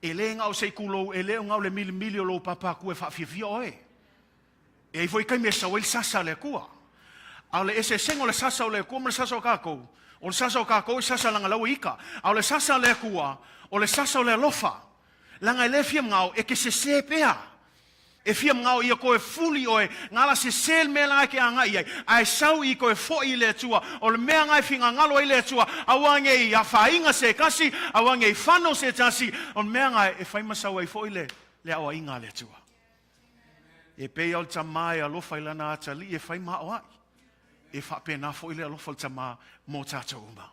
E le na o se itulou, e le o na o le milimili o lou pāpākua e faafiafia oe. E ai foi taimi e sau ai le sasa a le Atua. A o le eseesega o le sasa o le Atua ma le sasa o tatou, o le sasa o tatou e sasa leaga la ua ita. A o le sasa a le Atua, o le sasa o le alofa. Leaga e le fia manao e te sese pea. E fia manao ia toe fuli oe, gala sese le mea la e te agai i ai, ae sau i toe foi i le Atua. O le mea na e finagalo ai le Atua, aua nei afaina se tasi, aua nei fano se tasi, o le mea na e fai ma sau ai foi le aoaiga a le Atua. E pei o le tama e alofa i lana atalii e fai ma aoai. E faapena foi le alofa o le tama mo tatou uma.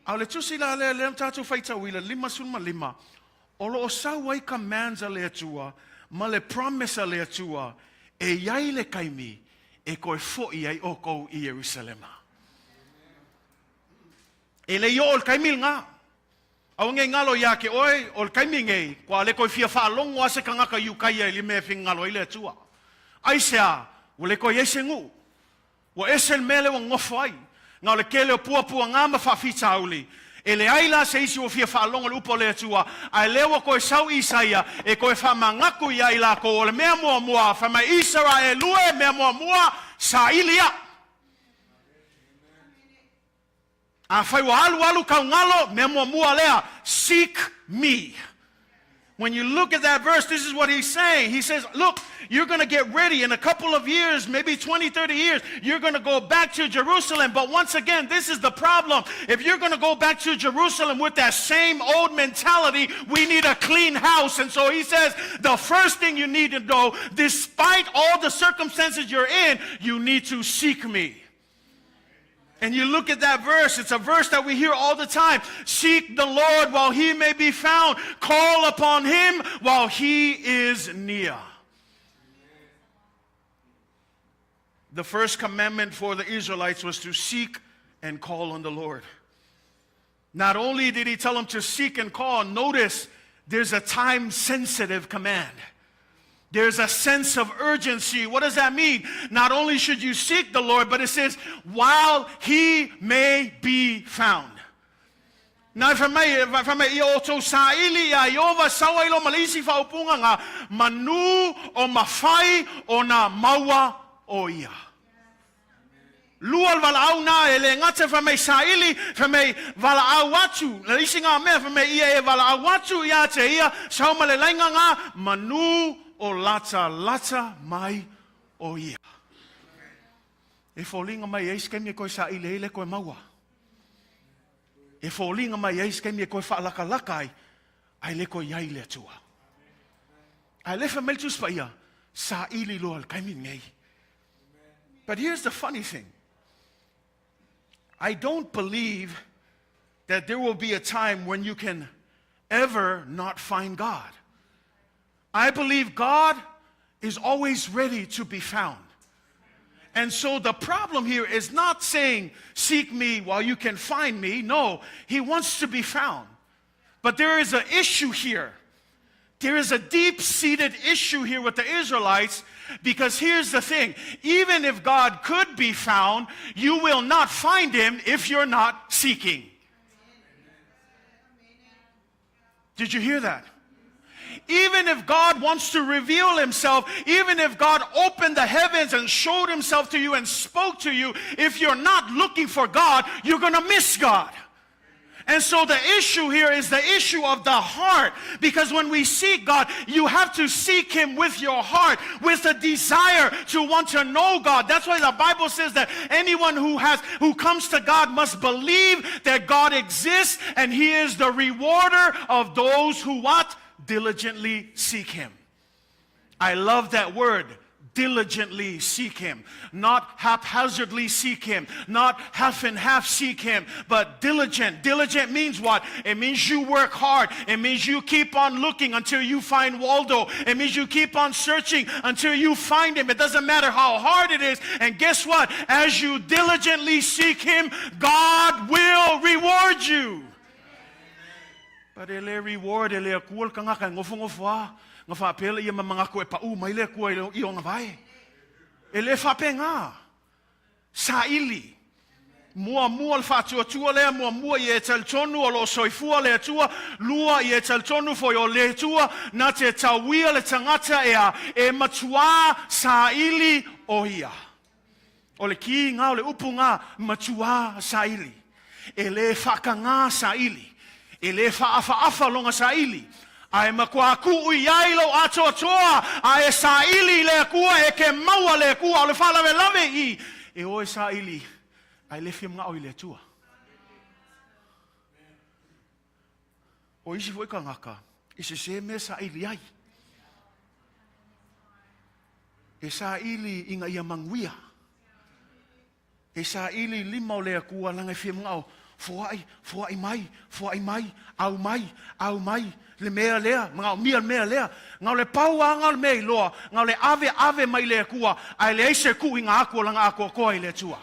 A o le tusi la lea, lea na tatou faitauina, 55, o lo o sau ai commands a le Atua ma le promise a le Atua e i ai le taimi e toe foi ai outou i Ierusalema. E le i oo le taimi lena. Aua nei galo ia te oe, o le taimi nei, kua le toe fia faalogo a se tagata Iutaia i le mea e finagalo ai le Atua. Aisea? Ua le toe i ai se nuu. Ua ese le mea lea ua nofo ai. Na o le tele o puapuaga ma faafitauli. E leai la se isi ua fia faalogo i le upu a le Atua, ae lea ua toe sau Isaia e toe faamanatu ia i latou, o le mea muamua, fai mai, Isaraelu e, mea muamua, saili ia. Afai ua alualu kau galo, mea muamua lea, seek me. When you look at that verse, this is what he's saying. He says, look, you're going to get ready in a couple of years, maybe 20, 30 years, you're going to go back to Jerusalem. But once again, this is the problem. If you're going to go back to Jerusalem with that same old mentality, we need a clean house. And so he says, the first thing you need to know, despite all the circumstances you're in, you need to seek me. And you look at that verse, it's a verse that we hear all the time. Seek the Lord while he may be found, call upon him while he is near. The first commandment for the Israelites was to seek and call on the Lord. Not only did he tell them to seek and call, notice there's a time sensitive command. There's a sense of urgency. What does that mean? Not only should you seek the Lord, but it says, while he may be found. Na fai mai, fai mai, ia outou saili iā Ieova sau ai loa ma le isi faaupuga nga manu o mafai ona maua o ia. Lua le valaau na e le gata fai mai saili, fai mai valaau atu, le isi nga mea fai mai ia e valaau atu ia te ia, sau ma le laina nga manu o lata lata mai o ia. E foliga mai e ai se taimi e koe saili ai le koe maua. E foliga mai ai se taimi e koe faalakalaka ai, ae le koe iai le Atua. Ae le fai mai le Tusi Paia, saili loa le taimi lenei. But here's the funny thing. I don't believe that there will be a time when you can ever not find God. I believe God is always ready to be found. And so the problem here is not saying, Seek me while you can find me. No, he wants to be found. But there is an issue here. There is a deep seated issue here with the Israelites because here's the thing even if God could be found, you will not find him if you're not seeking. Did you hear that? Even if God wants to reveal himself, even if God opened the heavens and showed himself to you and spoke to you, if you're not looking for God, you're going to miss God. And so the issue here is the issue of the heart. Because when we seek God, you have to seek Him with your heart, with a desire to want to know God. That's why the Bible says that anyone who has who comes to God must believe that God exists and He is the rewarder of those who what? Diligently seek Him. I love that word diligently seek him, not haphazardly seek him, not half and half seek him, but diligent. Diligent means what? It means you work hard. It means you keep on looking until you find Waldo. It means you keep on searching until you find him. It doesn't matter how hard it is. And guess what? As you diligently seek him, God will reward you. But e le reward e le akua le kangaka e ngofongofo a, nga whaapea le ia ma mangako e pa'u mai le akua i ona vae. E le whaapea Saili. Muamua le faatuatua lea, muamua ia e talitonu o lo o soifua le Atua, lua ia e talitonu foi o le Atua na te tauia le tagata ea e matuā saili o ia. O le kī ngā o le upu ngā matuā saili. E lē whaakangā saili. E lē whaawhaafa longa saili. A e makuā kuʻu i ai lou atoatoa, a e saili i le Akua, e ke maua le Akua, o le whaalawelawe i e o e saili, a e le fia mangao i le Atua. O isi foi kangaka, e sesē mea saili ai. E saili ina ia manuia. E saili i lima o le Akua leaga e fia manao, foai, foai mai, foai mai, au mai, au mai, le mea lea, manaomia le mea lea. Na o le pau lava na o le mea iloa, na o le ave ave mai le Akua, ae leai se kuʻiga aku o lana atoatoa i le Atua.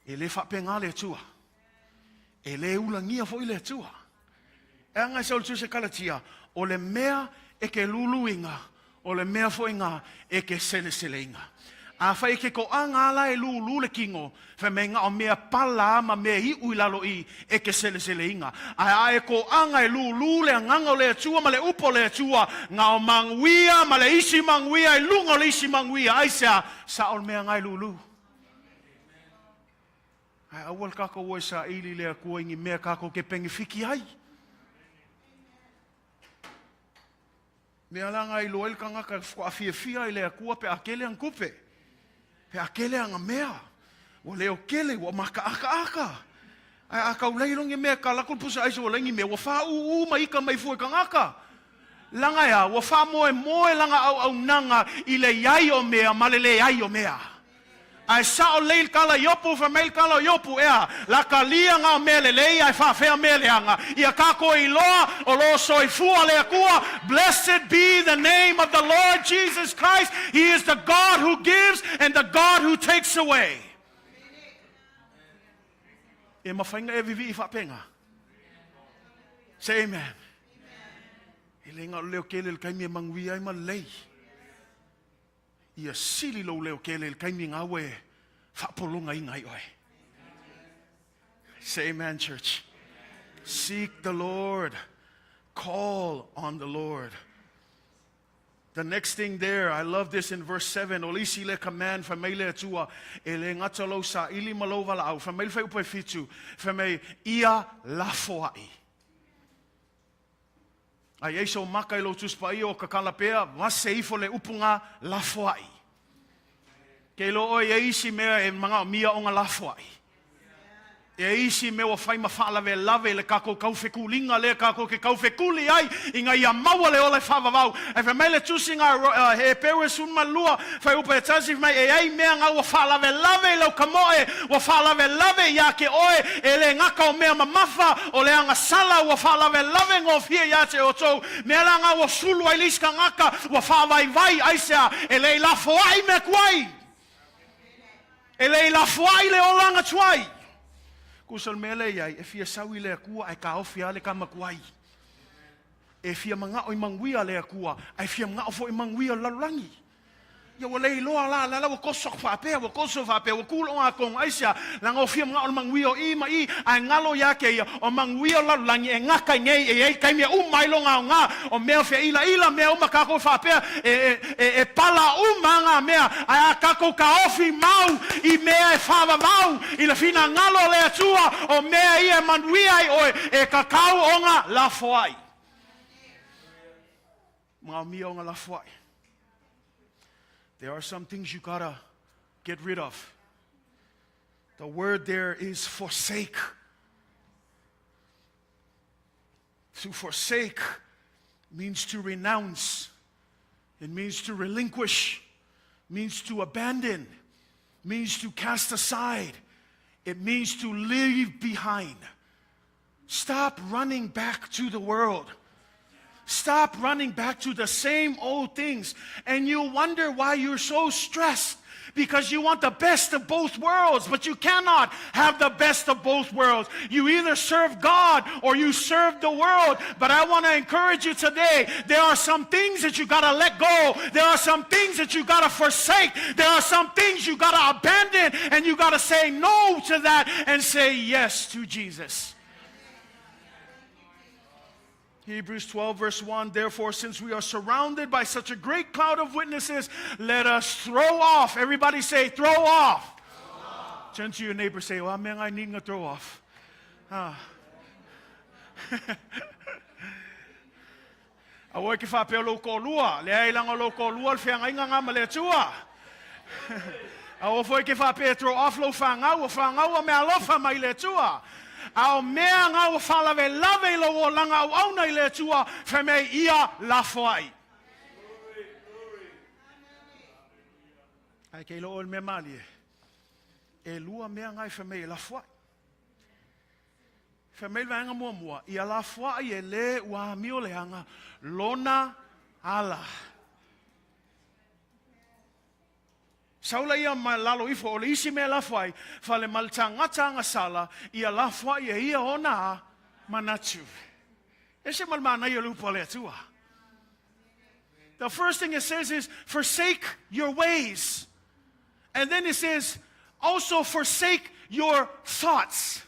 E le faapena le Atua. E le ulagia foi le Atua. E aga e sau le Kalatia, o le mea e ke luluiga, o le mea foi nga e ke seleseleiga. Afai e ke toaga ala e lulu le kino, fai mai na o mea pala ma mea iʻu i lalo i e ke seleseleiga. Ae a e toaga e lulu le agaga o le Atua ma le upu o le Atua, na o manuia ma le isi manuia i luga o le isi manuia. Aisea? Sao le mea nga e lulu. Ae aua le kākou o e saili i le Akua i ni mea kākou ke penefiki ai. Mea la nga iloa ai le kangaka e whaafiafia i le Akua pe a kele ang kupe. Pe a kele anga mea. Ua leo kele, ua makaakaaka. Ae a kau lei longi mea ka lako le pusa aisa ua lengi mea, ua whauu ma ika mai fua i kangaka. Langa ea, ua faamoemoe lana auaunaga i le i ai o mea ma le leai o mea. Ae sao lelei le tala Iopu, fai mai le tala o Iopu, ea, la talia na o mea lelei ae faafea mea leaga, ia tatou iloa o lo o soifua le Atua, Blessed be the name of the Lord Jesus Christ, He is the God who gives and the God who takes away. E mafai na e vivii faapena. Say amen. E le na o le leo kele le taimi e manuia ai ma lelei. Ia sili lou leo kele i le taimi nga ua e faapologaina ai oe. Say amen, church. Seek the Lord. Call on the Lord. The next thing there, I love this in verse 7, o le isi lea command fai mai le Atua, e le gata lou saili ma lou valaau, fai mai le fuaiupu e fitu, fai mai, ia lafoai. A i ai sou maka i lou Tusi Paia o kakala pea, vase ifo le upu nga, lafoai. Ke iloa oe e i ai isi mea e manaomia ona lafoai. E ai isi mea ua fai ma faalavelave i le kakou kaufekuliga lea kakou ke kaufekuli ai ina ia maua le ola e faavavau. Ae fai mai le Tusi nga Heperu e 12, fuaiupu e 1, fai mai, E ai mea nga ua faalavelave i lau kamoe, ua faalavelave ia te oe, e le gata o mea mamafa, o le agasala ua faalavelave gofie ia te outou, mea la nga ua sulu ai le isi kangaka, ua faavaivai, aisea, e le i lafoai mea tuai. E le i lafoai le olaga tuai. Tusa o le mea lea e i ai, e fia sau i le Atua ae taofi lava le tama tuai. E fia manao i manuia le Atua, ae fia manao foi i manuia o le lalolagi. Ia ua le iloa la, la la ua toso aku faapea, ua toso faapea, ua tu lou atonu, aisea? Leaga ua fia manao i le manuia o i ma i, ae galo ia te ia, o manuia o le lalolagi e gata i nei, e i ai taimi e uma ai lona aoga, o mea feailaila, mea uma tatou faapea, e, e, e, e pala uma ngā mea, ae a tatou taofi mau i mea e faavavau i le finagalo o le Atua, o mea ia e manuia ai oe, e tatau ona lafoai. Manaomia ona lafoai. There are some things you gotta get rid of. The word there is forsake. To forsake means to renounce. It means to relinquish, means to abandon, means to cast aside. It means to leave behind. Stop running back to the world. Stop running back to the same old things. And you wonder why you're so stressed because you want the best of both worlds, but you cannot have the best of both worlds. You either serve God or you serve the world. But I want to encourage you today there are some things that you got to let go, there are some things that you got to forsake, there are some things you got to abandon, and you got to say no to that and say yes to Jesus. Hebrews 12, verse 1 Therefore, since we are surrounded by such a great cloud of witnesses, let us throw off. Everybody say, throw off. Throw off. Turn to your neighbor, say, Well, man, I need to throw off. Ah. Aua e ke faapea o lou toalua, leai leaga o lou toalua le feagaiga nga ma le Atua. Aua foi ke faapea e throw off lou fanau, o fanau a mea alofa mai le Atua. A o mea nga ua faalavelave i lou olaga auauna i le Atua, fai mai ia lafoai. Ae ke iloa oe le mea malie, e lua mea nga e fai mai e lafoai. Fai mai le vaega muamua, ia lafoai e lē ua amio leaga lona ala. Sau laia ma lalo ifo o le isi mea e lafo ai, fale ma le tagata agasala, ia lafoai e ia ona a manatu. Ese ma le manaia o le upu a le Atua. The first thing it says is, forsake your ways. And then it says, also forsake your thoughts.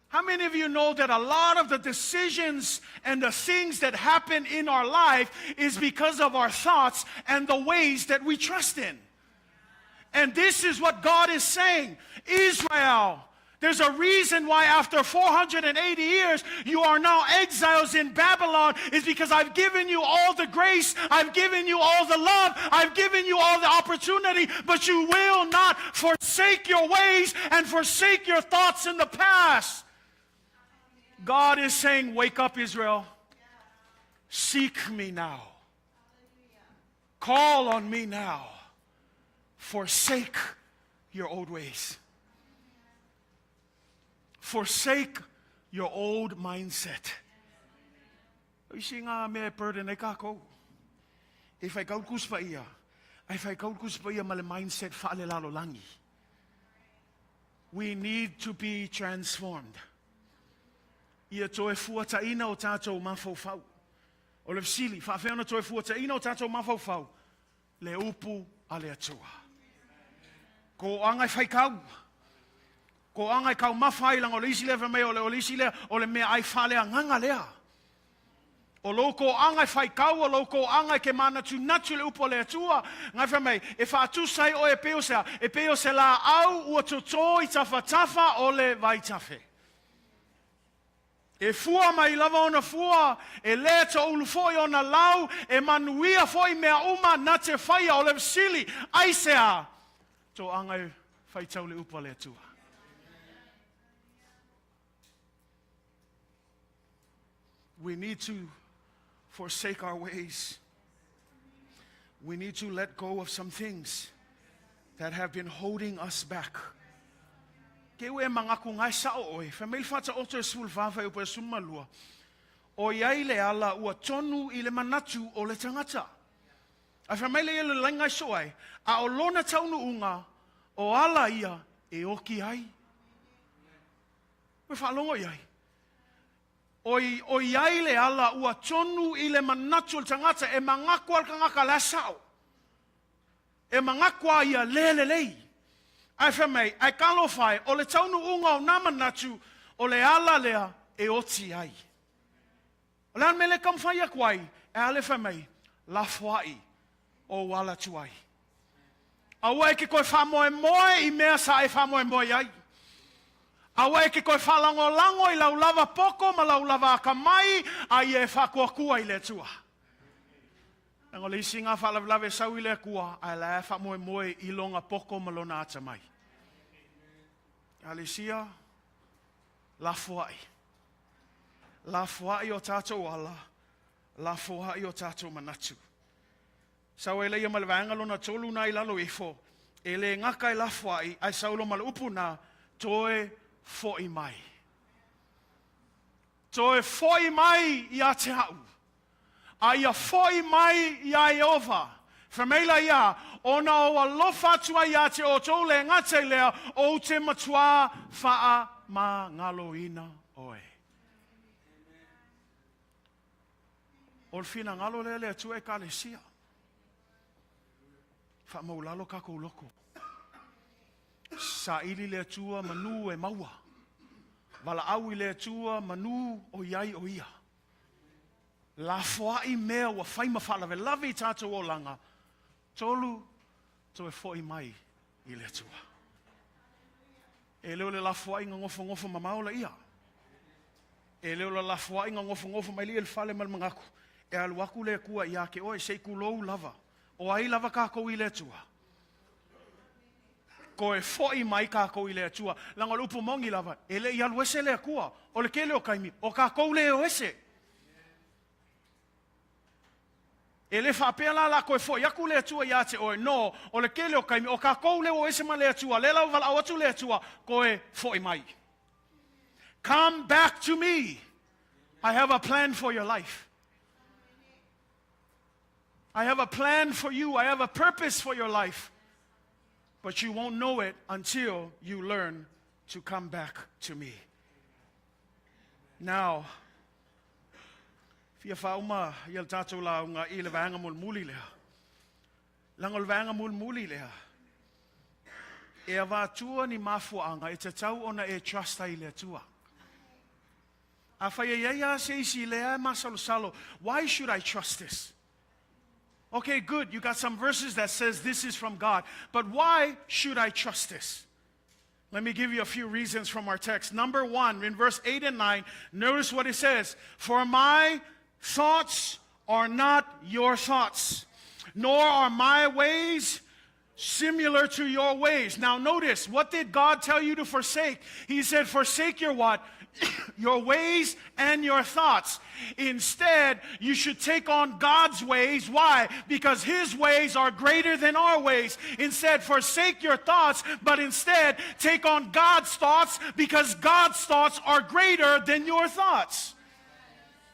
How many of you know that a lot of the decisions and the things that happen in our life is because of our thoughts and the ways that we trust in? And this is what God is saying Israel, there's a reason why after 480 years you are now exiles in Babylon is because I've given you all the grace, I've given you all the love, I've given you all the opportunity, but you will not forsake your ways and forsake your thoughts in the past. God is saying, Wake up, Israel. Seek me now. Call on me now. Forsake your old ways. Forsake your old mindset. Isi ngā mea e burden ai kākou. E whai kau le Tusi Paia, ai whai kau le Tusi Paia ma le mindset faalelalolagi. We need to be transformed. Ia toe fuataina o tātou mafaufau. O le fesili, faafefea ona toe fuataina o tātou mafaufau? Le upu a le Atua. Ko aga e whai kau. Ko aga e kaumafa ai leaga o le isi lea fai mai o le, o le isi lea o le meaai faaleagaga lea. O lou kōaga e whai kau, o lou kōaga e ke mānatunatu le upu a le Atua, ngai fai mai, e faatusa ai oe e pei o se a, e pei o se laau ua totō i tafatafa o le vaitafe. E fua mai lava ona fua, e lē toulu foi ona lau, e manuia foi mea uma na te faia o le fesili, aisea toaga e faitau le upu a le Atua? We need to forsake our ways. We need to let go of some things that have been holding us back. Ke ue mangaku ngai sao oe, fai mai le faataoto e 14 fuaiupu e 12, ʻOiai le ala ua tonu i le manatu o le tagata. Ae fai mai le ia le laina i so ai, a o lona taunuuga O ala ia e oki ai. Ua faalogo i ai. Oi, ʻoiai le ala ua tonu i le manatu o le tagata e manatu lava le tagata la e sao. E manatu lava ia le lelei. Ae fai mai, ae talofa e, o le taunuuga o nā manatu, o le ala lea e oti ai. O le a le mea lea e taumafai atu ai? E a lea fai mai, lafoai ou ala tuai. Aua e te toe faamoemoe i mea sa e faamoemoe ai. Aua e te toe faalagolago i lau lava poto ma lau lava akamai, a ia e faatuatua i le Atua. Leaga o le isi lena faalavelave e sau i le Atua, ae la e faamoemoe i lona poto ma lona atamai. Alesia, lafoai. Lafoai o tatou ala, lafoai o tatou manatu. Sau ai laia ma le vaega lona tolu na i lalo ifo, e le gata e lafoai, ae sau loa ma le upu na, toe foi mai. Toe foi mai ia te a'u, a ia foi mai iā Ieova. Fai mai la ia, Ona ou alofa atu ai iā te outou, le gata i lea, ou te matuā faamagaloina oe. O le finagalo lea le Atua Ekalesia. Faamaulalo kakou loko. Saili le Atua manu e maua. Valaau i le Atua manu o iai o ia. Lafoai mea ua fai ma faalavelave i tatou olaga. Tolu, toe foi mai i le Atua. E le o le lafoaiga nofonofo mamao laia. E le o le lafoaiga nofonofo mai lea i le fale ma le manatu, e alu atu le Atua ia te oe, se i tulou lava. O ai lava tatou i le Atua? Toe foi mai tatou i le Atua. Leaga o le upu moni lava, e le i alu ese le Atua. O le tele o taimi, o tatou lea e o ese. E le faapea la la toe foi atu le Atua ia te oe, no, o le tele o taimi, o tatou lea ua o ese ma le Atua, lea la ua valaau atu le Atua, toe foi mai. Come back to me. I have a plan for your life. I have a plan for you. I have a purpose for your life. But you won't know it until you learn to come back to me. Now, fia faauma ia le tatou lauga i le vaega mulimuli lea. Leaga o le vaega mulimuli lea, e avatua ni mafuaaga e tatau ona e trust ai i le Atua. Afai e i ai lava se isi lea e masalosalo, why should I trust this? Okay, good, you got some verses that says this is from God, but why should I trust this? Let me give you a few reasons from our text. Number one, in verse 8 and 9, notice what it says. For my thoughts are not your thoughts, nor are my ways similar to your ways. Now notice, what did God tell you to forsake? He said, forsake your what? Your ways and your thoughts. Instead, you should take on God's ways. Why? Because His ways are greater than our ways. Instead, forsake your thoughts, but instead take on God's thoughts because God's thoughts are greater than your thoughts.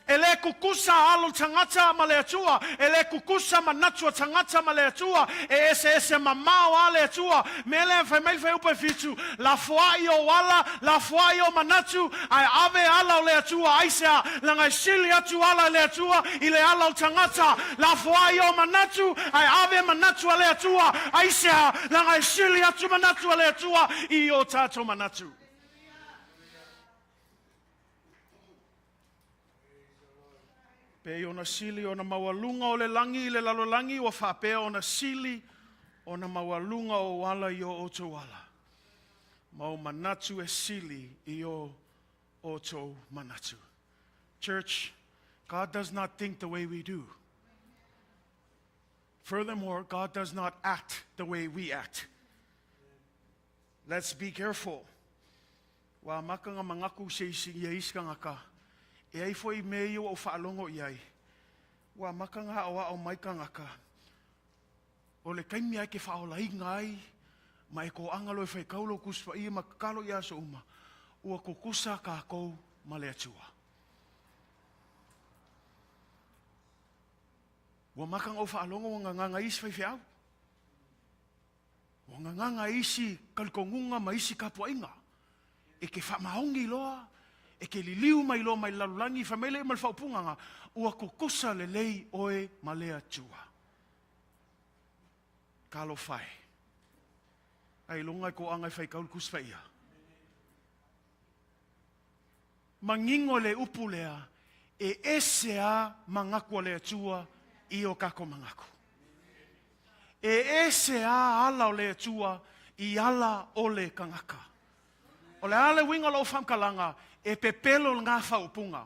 E le kukusa alo tagata ma le Atua, e le kukusa manatu a tagata ma le Atua, e eseese mamao a le Atua. Mea lea e fai mai le fuaiupu e fitu, lafoai ou ala, lafoai ou manatu, ae ave ala o le Atua, aisea, leaga e sili atu ala i le Atua i le ala o le tagata. Lafoai ou manatu, ae ave manatu a le Atua, aisea, leaga e sili atu manatu a le Atua i o tatou manatu. Pei ona sili ona maualuga o le lagi i le lalolagi, ua faapea ona sili ona maualuga ou ala i o outou ala, ma ou manatu e sili i o outou manatu. Church, God does not think the way we do. Furthermore, God does not act the way we act. Let's be careful. Ua amata ona manatu se isi ia isi tagata, e ai foi i mea ia ua ou faalogo i ai. Ua amata ona aʻoaʻo mai tagata, o le taimi lava e te faaolaina ai ma e toaga loa e faitau lou Tusi Paia ma tatalo i aso uma, ua tutusa tatou ma le Atua. Ua amata ona ou faalogo ua gagaga isi faifeau. Ua gagaga e isi kalikonuga ma isi kapuaiga. E ke faamaoni loa, e ke liliu mai loa mai le lalolagi, fai mai lea ma le faaupuga, ua kukusa lelei oe ma le Atua. Talofa e. Ailoga e toaga e faitau le Tusi Paia. Manino le upu lea, e ese a manatu a le Atua i o tatou manatu. E ese a ala o le Atua i ala o le tagata. O le a le uiga o lou faamatalaga, e pepelo lena faaupuga.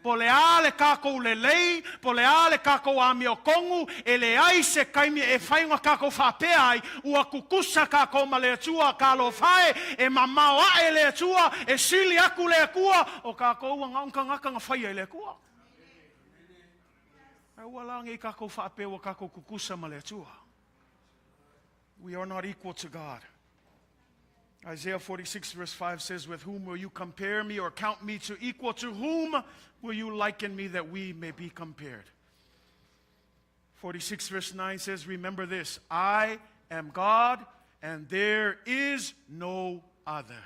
Po o le a le tatou lelei, po o le a le tatou amiotonu, e leai se taimi e fai ona tatou faapea ai, ua tutusa tatou ma le Atua, talofa e, e mamao ae le Atua, e sili atu le Atua, o tatou ua na o ni tagata na faia e le Atua. Aua la ne i tatou faapea ua tatou tutusa ma le Atua. We are not equal to God. Isaiah 46 verse 5 says, With whom will you compare me or count me to equal? To whom will you liken me that we may be compared? 46 verse 9 says, Remember this, I am God and there is no other.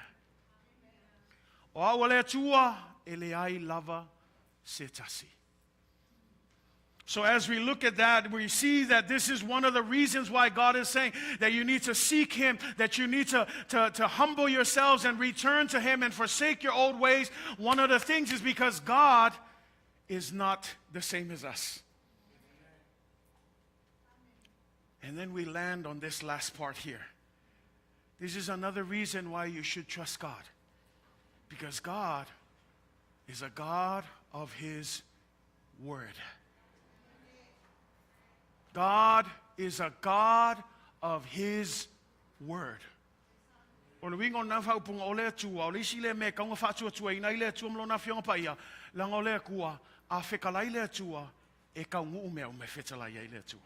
O au o le Atua, e leai lava se tasi. So, as we look at that, we see that this is one of the reasons why God is saying that you need to seek Him, that you need to, to, to humble yourselves and return to Him and forsake your old ways. One of the things is because God is not the same as us. And then we land on this last part here. This is another reason why you should trust God. Because God is a God of His Word. God is a God of His Word. O le uiga o lena faaupuga, o le Atua, o le isi lea mea e tatau ona faatuatuaina ai le Atua ma Lona Afioga Paia, leaga o le Atua, a fetalai le Atua, e taunuu mea uma e fetalai ai le Atua.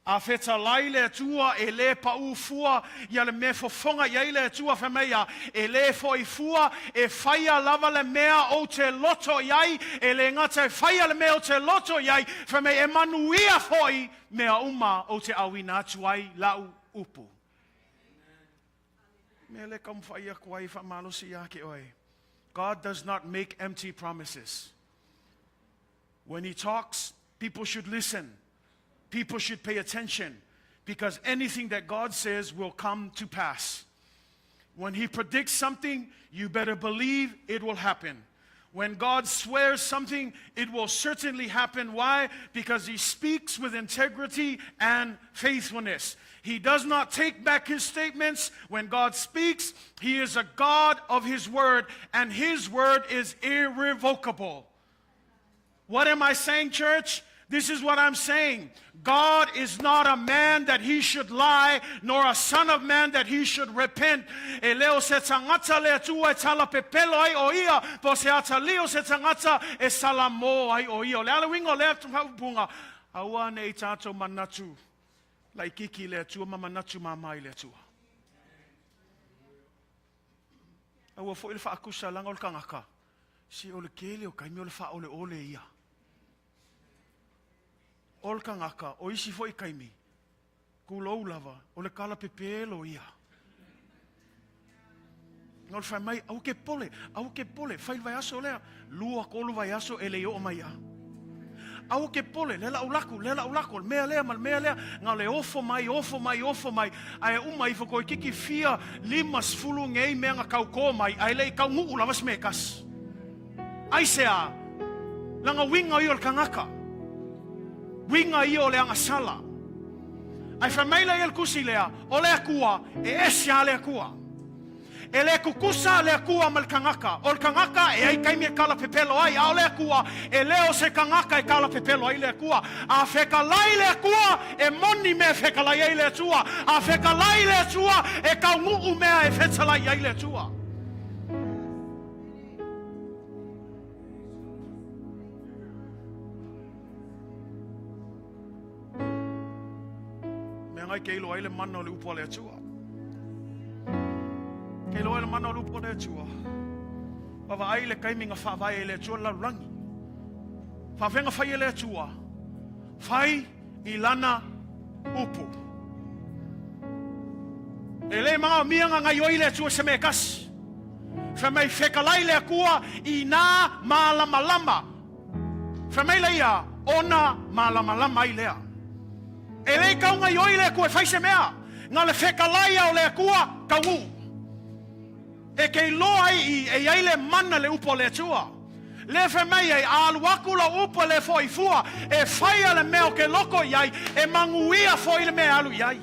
A fetalai le Atua, e lē paʻū fua ia le mea e fofoga i ai le Atua, fai mai ia, e lē foʻi fua, e faia lava le mea ou te loto i ai, e lē gata e faia le mea ou te loto i ai, fai mai, e manuia foʻi mea uma ou te ʻauina atu ai laʻu upu. Mea lea e taumafai atu ai e faamalosi ia te oe. God does not make empty promises. When he talks, people should listen. People should pay attention because anything that God says will come to pass. When he predicts something, you better believe it will happen. When God swears something, it will certainly happen. Why? Because he speaks with integrity and faithfulness. He does not take back his statements. When God speaks, he is a God of his word, and his word is irrevocable. What am I saying, church? This is what I'm saying. God is not a man that he should lie, nor a son of man that he should repent. E le o se tagata le Atua e tala pepelo ai o ia, po o se atalii o se tagata e salamō ai o ia. O le a le uiga o lea faaupuga? Aua ne i tatou manatu laitiiti i le Atua ma manatu māmā i le Atua. Aua foi le faatusa leaga o le tagata, se o le tele o taimi o le faaoleole ia. O le tagata, o isi foi taimi, tulou lava, o le tala pepelo ia. Na o le fai mai, aua ke pole, aua ke pole, fai le vaiaso lea, lua, tolu vaiaso e le i oo mai lava. Aua ke pole, lea la ou laku, lea la ou laku, o le mea lea ma le mea lea, na o le ofo mai, ofo mai, ofo mai, ae uma ifo toeitiiti fia 50 nei mea na taukō mai, ae le i taunuu lava se mea e tasi. Aisea? Leaga uiga ia o le tagata. Uiga ia o le agasala. Ae fai mai lea i le tusi lea, o le Atua, e ese lava le Atua. E le tutusa le Atua ma le tagata. O le tagata e ai taimi e tala pepelo ai, a o le Atua, e le o se tagata e tala pepelo ai le Atua. A fetalai le Atua, e moni mea e fetalai ai le Atua. A fetalai le Atua, e taunuu mea e fetalai ai le Atua. Mea ngai ke iloa ai le mana o le upu a le Atua. Ke iloa ai le mana o le upu a le Atua. Vaavaai le taimi na faavae ai le Atua le lalolagi. Faafeaga fai e le Atua, fai i lana upu. E le manaomia na gaioi le Atua i se mea e tasi. Fai mai fetalai le Atua i nā malamalama. Fai mai laia ona malamalama ai lea. E le tau gaioi le Atua e fai se mea. Na o le fetalai a o le Atua taunuu. E ke iloa ai i e iai le mana le upu a le Atua. Lea fai mai ai, a alu aku lau upu e le foʻi fua, e faia le mea o ke loko iai, e manuia foʻi le mea e alu iai.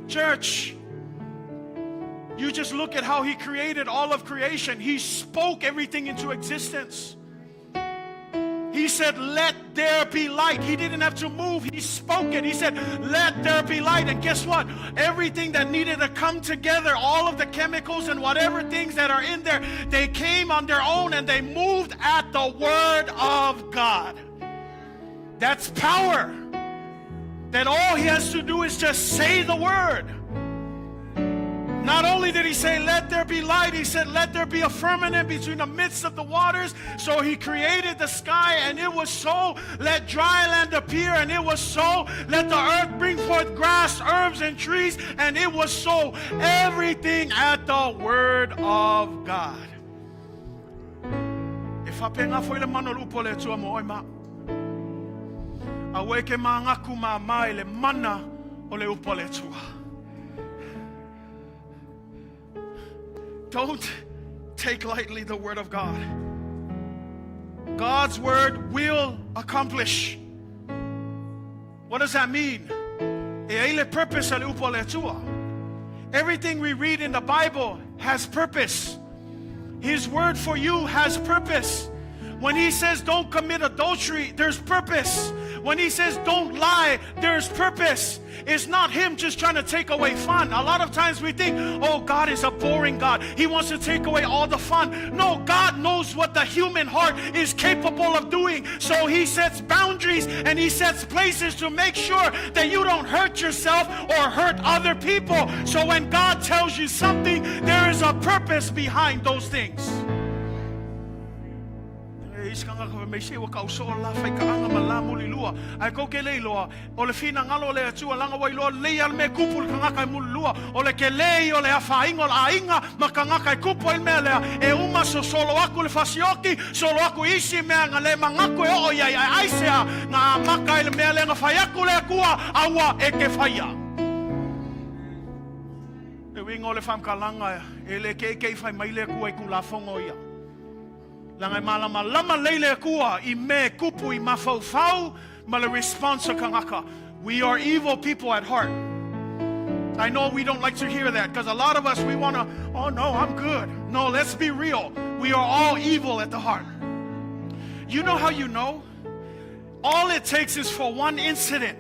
Church, you just look at how he created all of creation. He spoke everything into existence. He said, Let there be light. He didn't have to move. He spoke it. He said, Let there be light. And guess what? Everything that needed to come together, all of the chemicals and whatever things that are in there, they came on their own and they moved at the word of God. That's power. That all he has to do is just say the word. Not only did he say, Let there be light, he said, Let there be a firmament between the midst of the waters. So he created the sky, and it was so. Let dry land appear, and it was so. Let the earth bring forth grass, herbs, and trees, and it was so. Everything at the word of God. E faapena foi le mana o le upu a le Atua mo oe ma au. Aua e ke māgaku māmā i le mana o le upu a le Atua. Don't take lightly the word of God. God's word will accomplish. What does that mean? E ai le purpose a le upu a le Atua. Everything we read in the Bible has purpose. His word for you has purpose. When he says don't commit adultery, there's purpose. When he says don't lie, there's purpose. It's not him just trying to take away fun. A lot of times we think, oh, God is a boring God. He wants to take away all the fun. No, God knows what the human heart is capable of doing. So he sets boundaries and he sets places to make sure that you don't hurt yourself or hurt other people. So when God tells you something, there is a purpose behind those things. E isi kanga ka mei se ua kau so la fai ka anga ma la muli lua. Ai ko ke lei loa, o le fina ngalo le atua langa wai loa lei al me kupu le kangaka e muli lua. O le ke lei o le afa inga o le aiga ma kangaka e kupu ai le mea lea. E uma so solo aku le fasioki, solo aku isi mea nga le mangaku e oo iai ai aisea nga amaka ai le mea lea nga fai aku le Atua aua e ke faia. Le uiga o le whamkalanga e le keikei fai mai le Atua i kulafongo ia. Leaga e malamalama lei le Atua i mea e kupu i mafaufau ma le response a kangaka. We are evil people at heart. I know we don't like to hear that because a lot of us, we want to, oh no, I'm good. No, let's be real. We are all evil at the heart. You know how you know? All it takes is for one incident,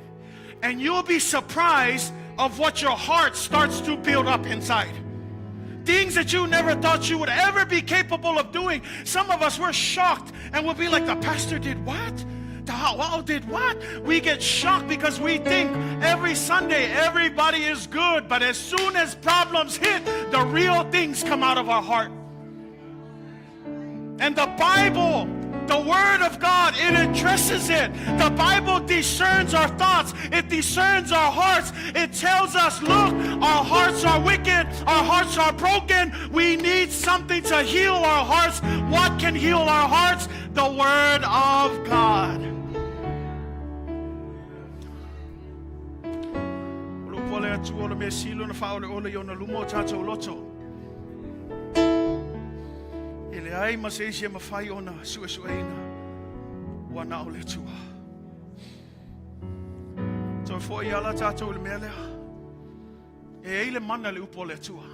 and you'll be surprised of what your heart starts to build up inside. Things that you never thought you would ever be capable of doing. Some of us, we're shocked and we'll be like, the pastor did what? The ha'oa'o did what? We get shocked because we think every Sunday everybody is good, but as soon as problems hit, the real things come out of our heart. And the Bible, the Word of God, it addresses it. The Bible discerns our thoughts. It discerns our hearts. It tells us, look, our hearts are wicked. Our hearts are broken. We need something to heal our hearts. What can heal our hearts? The Word of God. O le upu a le Atua o le mea sili ona faaoleole i ona luma o tatou loto. E leai ma se isi e mafai ona suesueina ua na o le Atua. Toe foʻi ala tatou i le mea lea. E ai le mana le upu o le Atua.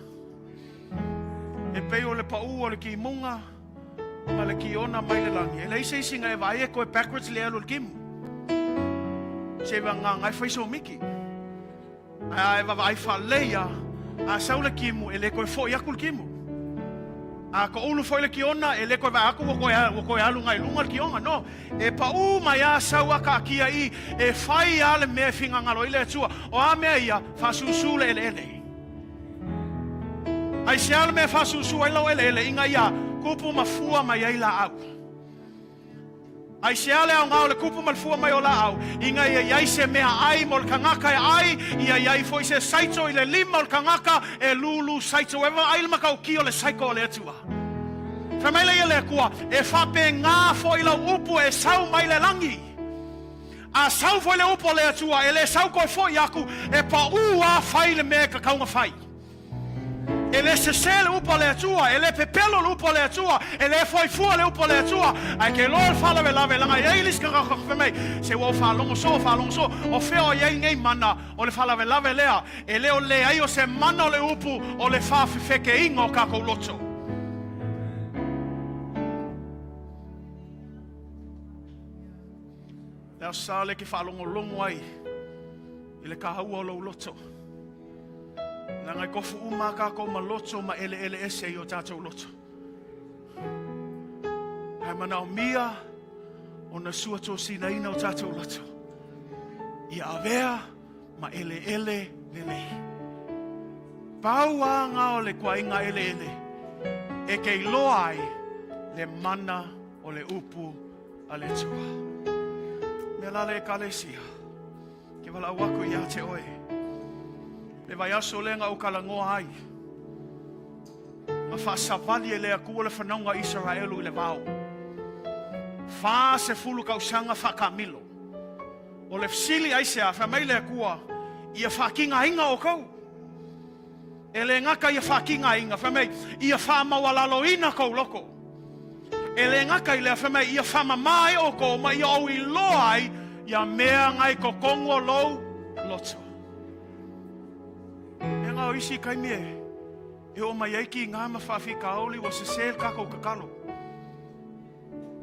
E pei o le paʻu o le kimuga ma le kiona mai le lagi. E leai se isi nga e vaai e koe backwards le alu o le kimu. Se va nga ngai fai so miki. Ae a e vaavaai faalelei a, a sau le kimu, e le toe foʻi aku le kimu. A toʻulu foi le kiona, e le toe vaai atu ua toe, ua toe alu agai i luga le kiona. No, e paʻū mai a sau a kaatia i, e fai a le mea e finagalo ai le Atua. O a mea ia, faasusu le eleele. Aisea le mea e faasusu ai lau eleele ina ia kupu ma fua mai ai laau. Aisea le aoga o le kupu ma le fua mai o laau, ina ia i ai se mea ai mo le tagata e ai, ia i ai foi se saito i le lima o le tagata e lūlū saito e vaai le matautia o le saito a le Atua. Fai mai lea le Atua, E faapena foi lau upu e sau mai le lagi. A sau foi le upu a le Atua, e le sau toe foi aku, e paū a fai le mea e tatau ona fai. E le sesē le upu a le Atua, e le pepelo le upu a le Atua, e le foifua le upu a le Atua, ae ke iloa le faalavelave, leaga e i ai le isi tagata fai mai, se ua ou faalogo soo, faalogo soo, o fea o i ai nei mana o le faalavelave lea, e le o leai o se mana o le upu o le faafefekeina o tatou loto. Le Aso Sa lea e te faalogologo ai i le kāua o lou loto. Leaga e tofu uma a tatou ma loto ma eleele ese i o tatou loto. Ae manaomia ona sua tosinaina o tatou loto. Ia avea ma eleele lelei. Pau a ngā o le kuaiga eleele e ke iloa ai le mana o le upu a le Atua. Mea la le Ekalesia. Ke valaau aku iā te oe. Le vaiaso lea na ou talanoa ai, na faasavali e le Atua le fanauga a Isaraelu i le vao. 40 tausaga faakamilo. O le fesili aisea, fai mai le Atua, ia faatigaina outou. E le gata ia faatigaina, fai mai, ia faamaualaloina kou loko. E le gata i lea, fai mai, ia faamama ai outou ma ia ou iloa ai ia mea na i totonu o lou loto. E na o isi taimi e, e oo mai ai kīnā ma faafitauli ua sesē le tatou tatalo.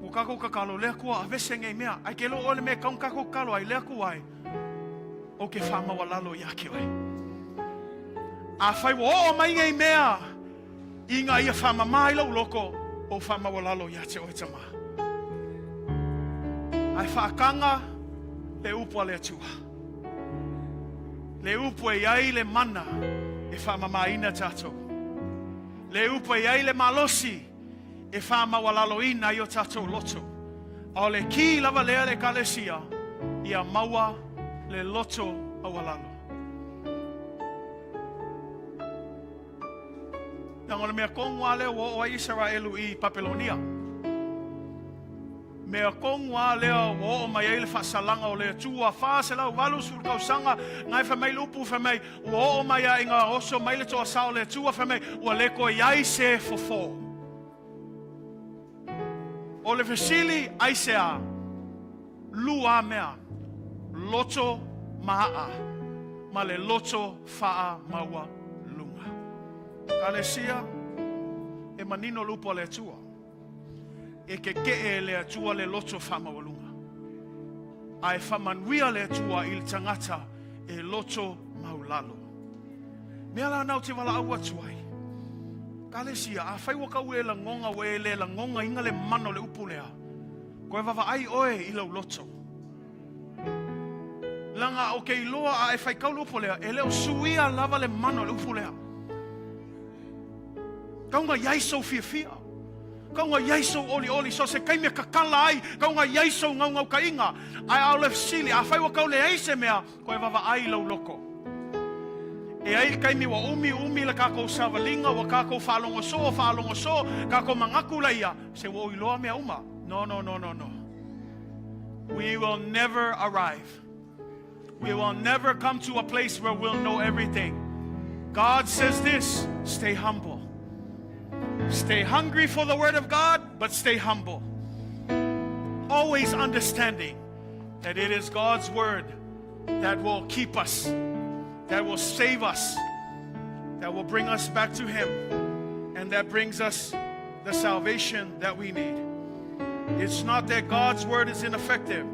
Ua tatou tatalo, le Atua, aveese nei mea. Ae ke iloa ʻoe le mea e tatau ona tatou tatalo ai, le Atua e, ou te faamaualalo iā te oe. Afai ua oo mai nei mea ina ia faamama ai lou loko, ou faamaualalo iā te oe Tamā. Ae faataga le upu a le Atua. Le upu e i ai le mana e faamamaina tatou. Le upu e i ai le malosi e faamaualaloina ai o tatou loto. A o le kī lava lea le Ekalesia, ia maua le loto maualalo. Leaga o le mea tonu lava lea ua oo ai Isaraelu i Papelonia. Mea tonu lava lea ua oo mai ai le faasalaga o le Atua, 480 tausaga, na e fai mai le upu, fai mai, ua oo mai lava ina oso mai le toasā o le Atua, fai mai, ua le toe i ai se fofo. O le fesili, aisea? Lua mea, loto maaa ma le loto faamaualuga. Ekalesia, e manino le upu a le Atua. E kekeʻe e le Atua le loto faamaualuga, a e faamanuia le Atua i le tagata e loto maulalo. Mea la na ou te valaau atu ai, Ekalesia, afai ua tau e lagona ua e le lagonaina le mana o le upu lea, koe vaavaai oe i lou loto. Leaga ou te iloa a e faitau le upu lea, e le o suia lava le mana o le upu lea. Tau na i ai sou fiafia. Tau na i ai sou olioli. So se taimi e tatala ai, tau na i ai sou naunautaiga. Ae a o le fesili, afai ua tau leai se mea, koe vaavaai i lou loko. E ai le taimi ua umiumi le tatou savaliga, ua tatou faalogo soo, faalogo soo, tatou manatu laia, se ua ou iloa mea uma. No, no, no, no, no. We will never arrive. We will never come to a place where we'll know everything. God says this, stay humble. Stay hungry for the word of God, but stay humble. Always understanding that it is God's word that will keep us, that will save us, that will bring us back to Him, and that brings us the salvation that we need. It's not that God's word is ineffective.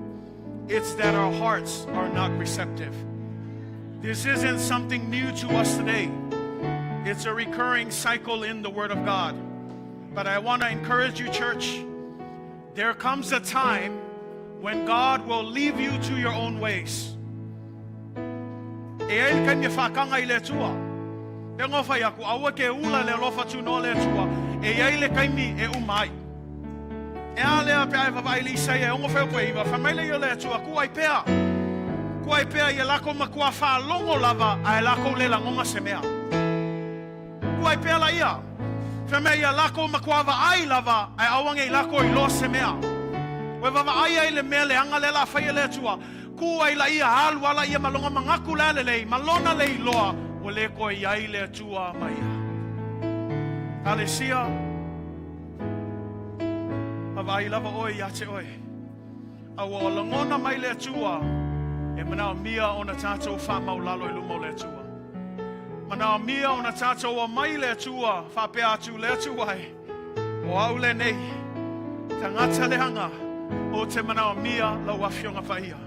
It's that our hearts are not receptive. This isn't something new to us today. It's a recurring cycle in the Word of God. But I want to encourage you, church. There comes a time when God will leave you to your own ways. E ai le taimi e whakanga i le Atua. E ngā whai aku, aua ke ula le alofa tūnoa le Atua. E ai le taimi e uma ai. E a lea pe a e vavaai i le Isaia e ono fuaiupu e iva, fai mai lea o le Atua, Kuai pea, kuai pea ia lakou matua faalogo lava ae lakou le lagona se mea. Kuai pea laia, fai mai ia lakou matua vaai lava ae aua nei lakou iloa se mea. Ua e vavaai ai le mea leaga lea la faia le Atua, ku ai laia, alu a laia ma lona manatu lea lelei, ma lona le iloa, ua le toe iai le Atua ma ia. Alesia. Vaavaai lava oe ia te oe, a ua lagona mai le Atua e manaomia ona tatou faamaulalo i luma o le Atua. Manaomia ona tatou omai i le Atua faapea atu le Atua e, o au lenei, tagata leaga, ou te manaomia lau Afioga Paia.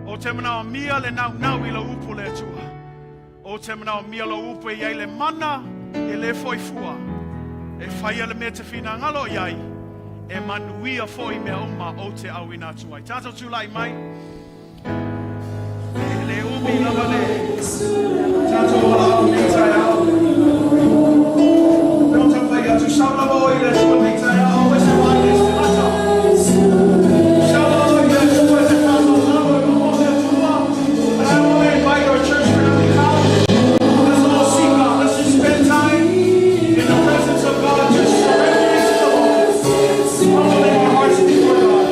Ou te manaomia le naunau i lau upu le Atua. Ou te manaomia lou upu e i ai le mana e le foi fua, e faia le mea te finagalo i ai, e manuia foi mea uma ou te auina atu ai. Tatou tulai mai. E le umi lava le tatou valaau nei taeao. Lea ou taumafai atu, sau lava oe i le Atua nei taeao, aua e se vaai i le tagata. Sau lava oe i le Atua e te faamaumau i luma o le Atua. And I want to invite our church family come. Let's all seek God. Let's just spend time in the presence of God, just surrendering to the Lord. Humbling our hearts before God.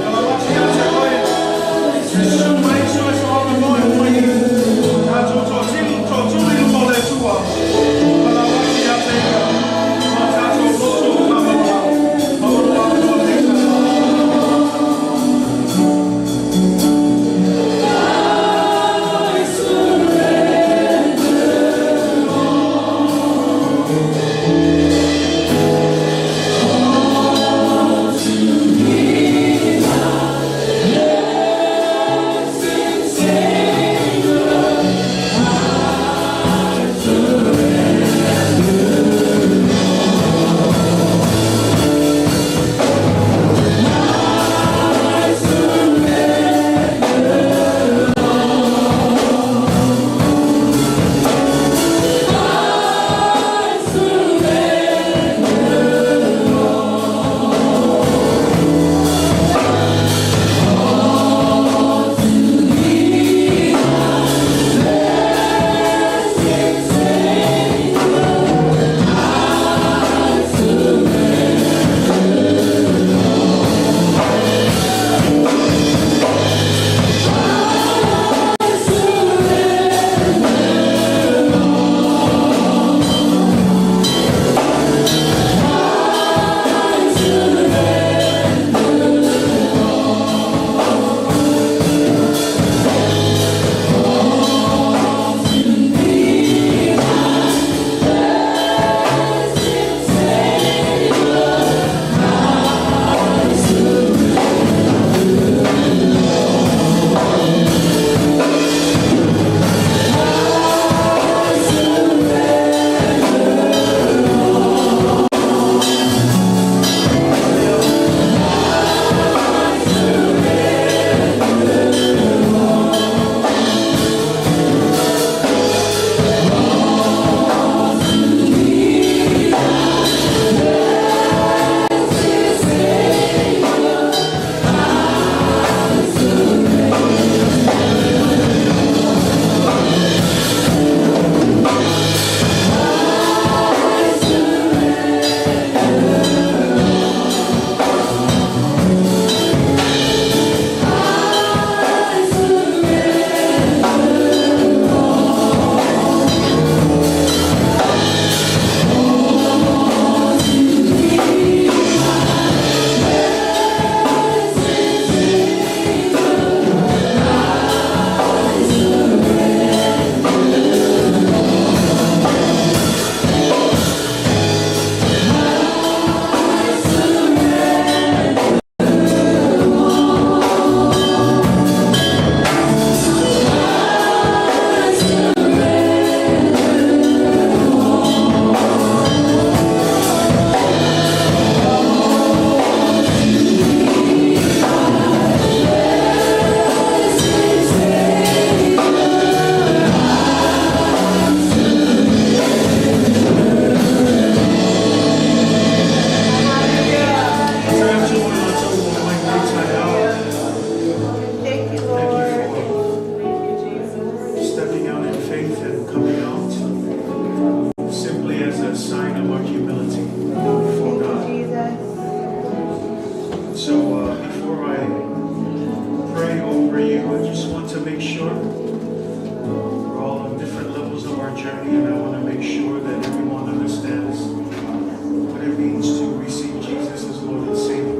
journey, and I want to make sure that everyone understands what it means to receive Jesus as Lord and Savior.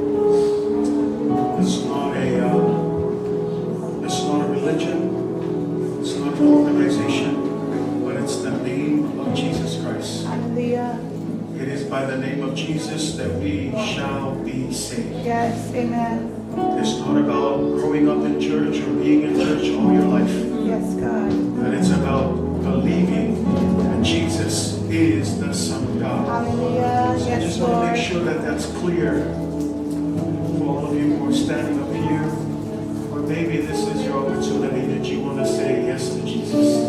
It's not a it's not a religion, it's not an organization, but it's the name of Jesus Christ. Hallelujah. It is by the name of Jesus that we shall be saved. Yes, amen. It's not about growing up in church or being in church all your life, Yes, God. but it's about believing that Jesus is the Son of God. Hallelujah. So I Yes, just want to Lord. make sure that that's clear for all of you who are standing up here, or maybe this is your opportunity that you want to say yes to Jesus,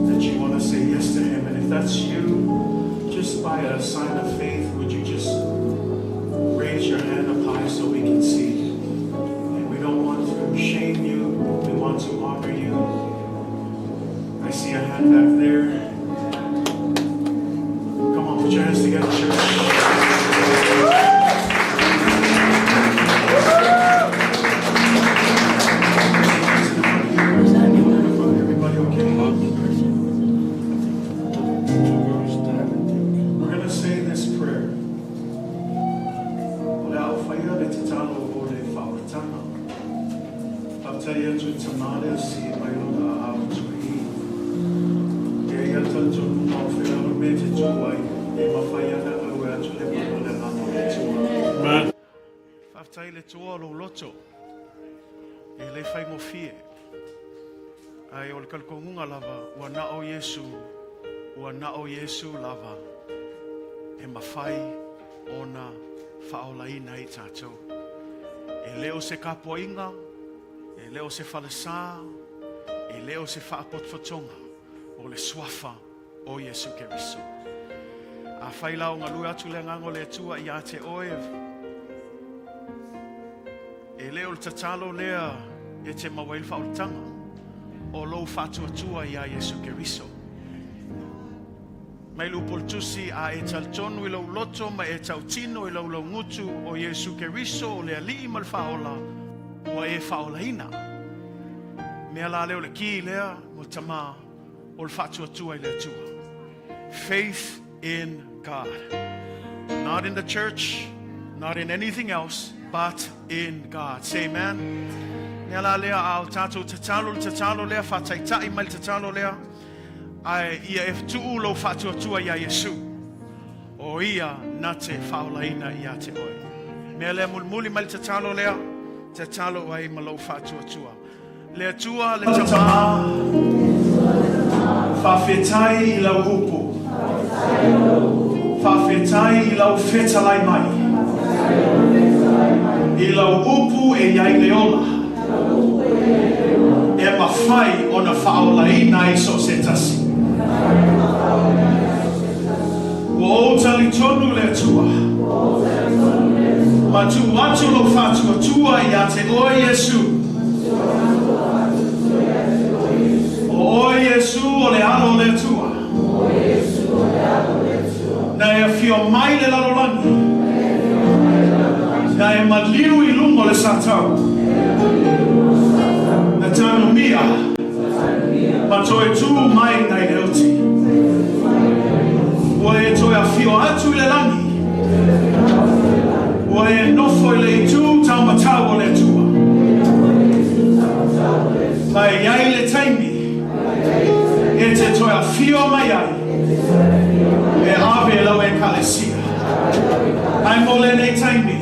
that you want to say yes to Him. And if that's you, just by a sign of faith, would you just raise your hand up high so we can see? And we don't want to shame you, we want to honor you. I see a hand back there. Come on, put your hands together, church. Hands in the front here. Anyone in the front? Everybody okay? We're going to say this prayer. O le ao whaia le tatalo o le whaotanga. Whataia atu te mare si e mai lona a au tui. E ia tautoku mao whenaro me te tūai, e mawhai ana au e atu le mana le mana le tua. Whaftai le tua lo loto. E le whai ngofie. Ai o le kalkongunga lava, ua na o Yesu, ua na o Yesu lava. E mawhai ona whaolaina i tātou. E leo se kapoinga, e leo se whalasā, e leo se whaapotfotonga o le swafa o Yesu Keriso. A whai lao ngā lui atu le ngango le tua i a te oe. E leo le tatalo lea e te mawail whaoltanga o lou whaatuatua i a Yesu Keriso. Mai lu poltusi a e taltonu i lau loto ma e tautino i lau lau ngutu o Yesu Keriso o le alii ma le whaola ua e whaolaina. Mea la leo le ki lea mo tama o le whaatuatua i le atua. Faith in God. Not in the church, not in anything else, but in God. Say amen. Mea la lea ao tātou tatalo le tatalo lea, whataitai mai le tatalo lea, ai ia e tuu lo whaatuatua ia Yesu. O ia na te whaolaina ia te oe. Mea lea mulmuli mai le tatalo lea, tatalo ai ma lou whaatuatua. Le atua le tama, whawhetai i lau upu. Whawhetai i lau whetalai mai. I lau upu e iai le ola. E mawhai o na whaolaina i so se tasi. Ua o tali tonu le atua. Ma tu atu lo whatua tua i a te oe Yesu. O oe Yesu o le alo le atua. Na e whio mai le lalolangi. Na e maliu i lungo le satau. Na tanu mia. Ma toe tū mai nai le oti. Ua e toe a whio atu i le langi. Ua e nofo i le itu tau matau o le atua. Ma e iai le taimi. E te toe a whio mai ai. E ave lau e kalesia. Ai mo le nei taimi.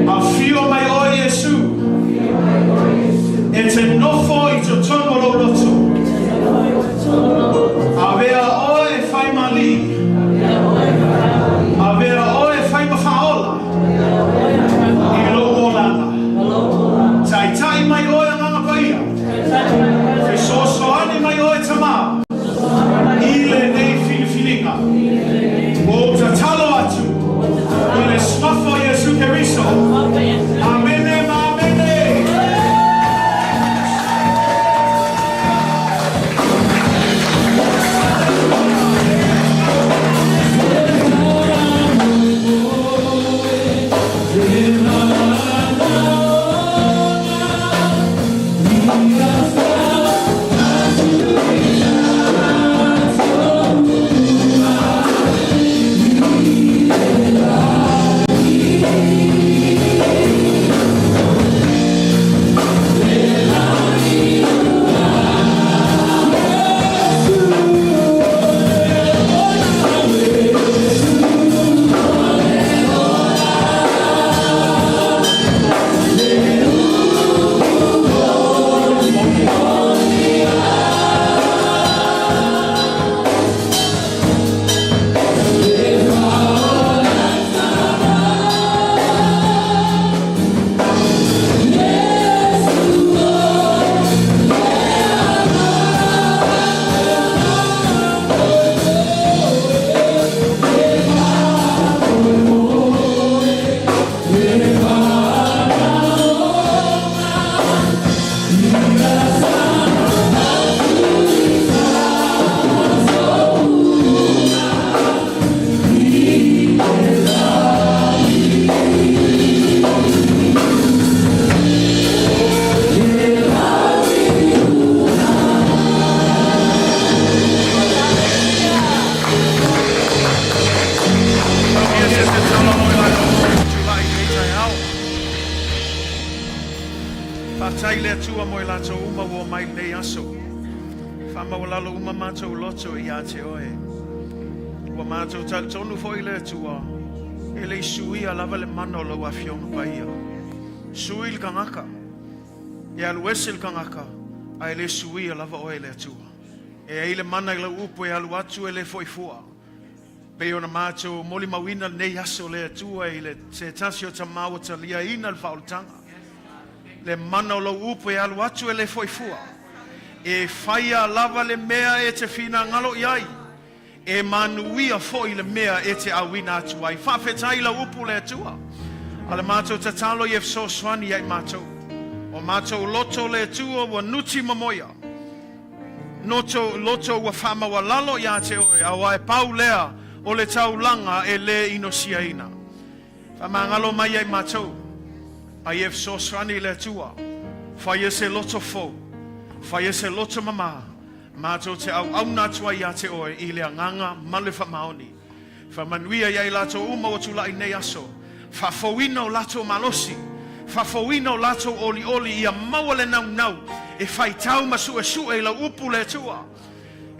A whio mai o Yesu. E te nofo i te tono lo loto. A vea oe e whai mali. A vea oe e whai mawhaola. I lo olana. Tai tai mai oe a nganga paia. Te sosoane mai oe tama. I le nei filifilinga. O tatalo atu. I le smafo Yesu Keriso. Amene ma amene. Faafetai i le Atua mo i latou uma ua omai i lenei aso. Faamaualalo uma matou loto ia te Oe. Ua matou talitonu foi le Atua, e le i suia lava le mana o Lau Afioga Paia. Sui le tagata, e alu ese le tagata, ae le suia lava Oe le Atua. E ai le mana i Lau upu e alu atu e le foi fua. Pei ona matou molimauina lenei aso le Atua i le se tasi o tama ua taliaina le faaolataga. Le mana o lou upu e alu atu e le foi fua. E faia lava le mea e te finagalo i ai. E manuia foi le mea e te auina atu ai. Faafetai i lau upu le Atua. A le matou tatalo ia fesoasoani ia i matou. O matou loto le Atua ua nuti mamoia. Noto, loto ua faamaualalo ia te oe, auā e pau lea o le taulaga e lē inosiaina. Faamagalo mai ia i matou, a ia fesoasoani le Atua, faia se loto fou, faia se loto mamā, matou te auauna atu ai ia te oe i le agaga ma le faamaoni. Faamanuia ia i latou uma ua tulai nei aso. Faafouina o latou malosi, faafouina o latou olioli ia maua le naunau e faitau ma suesue i lau upu le Atua.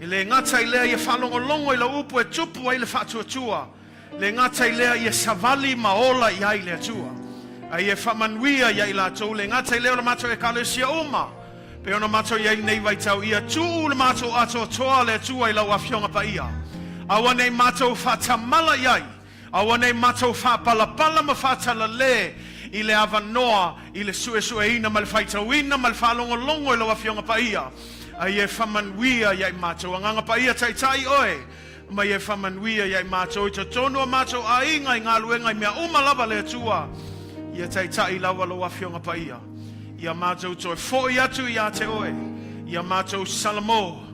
E le gata i lea ia faalogologo i lau upu e tupu ai le faatuatua, le gata i lea ia savali ma ola i ai le Atua. A ia faamanuia ia i latou, le gata i lea o le matou Ekalesia uma, Pei ona matou i ai lenei vaitau, ia tuu le matou atoatoa le Atua i lau Afioga Paia. Aua nei matou faatamala i ai, aua nei matou faapalapala ma faatalale i le avanoa i le suesueina ma le faitauina ma le faalogologo i lau Afioga Paia. A ia faamanuia ia i matou. Agaga Paia, taitai oe ma ia faamanuia ia i matou i totonu o matou aiga i galuega i mea uma lava le Atua. Ia taitai lava lou Afioga Paia. Ia matou toe foi atu ia te oe, ia matou salamo,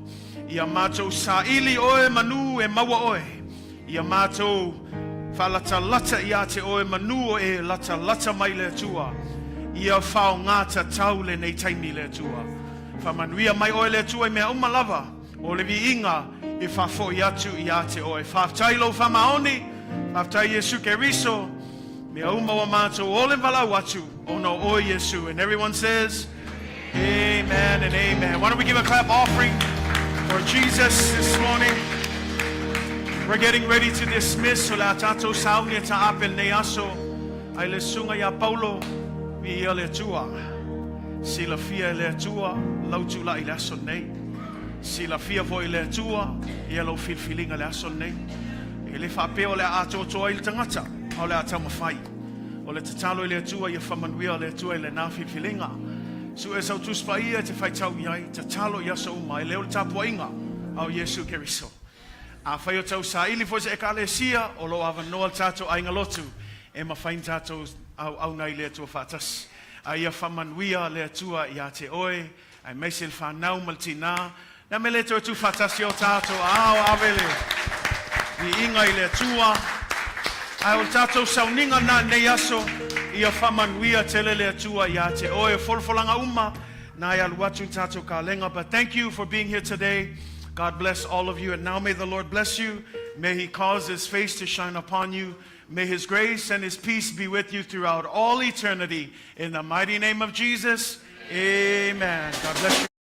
ia matou saili oe manu e maua oe, ia matou faalatalata ia te oe manu o e latalata mai le Atua. Ia faoga tatau lenei taimi le Atua. Faamanuia mai oe le Atua i mea uma lava. O le viiga e faafoi atu ia te oe. Faafetai lou faamaoni, faafetai Iesu Keriso, mea uma ua matou ole valaau atu ona o oe Iesu. And everyone says, Amen and amen. Why don't we give a clap offering for Jesus this morning? We're getting ready to dismiss. O le a tatou sauni e taape lenei aso. Ai le susuga ia Paulo, viia le Atua. Silafia e le Atua lau tulai i le aso lenei. Silafia foi e le Atua ia lou filifiliga i le aso lenei. E le faapea o le a atoatoa ai le tagata, a o le a taumafai. O le tatalo i le Atua ia faamanuia le Atua i lena filifiliga. Sue sau Tusi Paia e te faitau i ai, tatalo i aso uma, e le o le tapuaiga a o Iesu Keriso. Afai o tau saili foi se Ekalesia, o lo o avanoa le tatou aiga lotu e mafai ona tatou auauna ai i le Atua faatasi. A ia faamanuia le Atua ia te oe, aemaise le fanau ma le tinā. Le a mea le toe tuufaatasi o tatou aao ave le viiga i le Atua. Ae o le tatou sauniga na nei aso, ia faamanuia tele le Atua ia te oe. O folafolaga uma na e alu atu i tatou kalega. But thank you for being here today. God bless all of you. And now may the Lord bless you. May he cause his face to shine upon you. May his grace and his peace be with you throughout all eternity. In the mighty name of Jesus, amen. God bless you.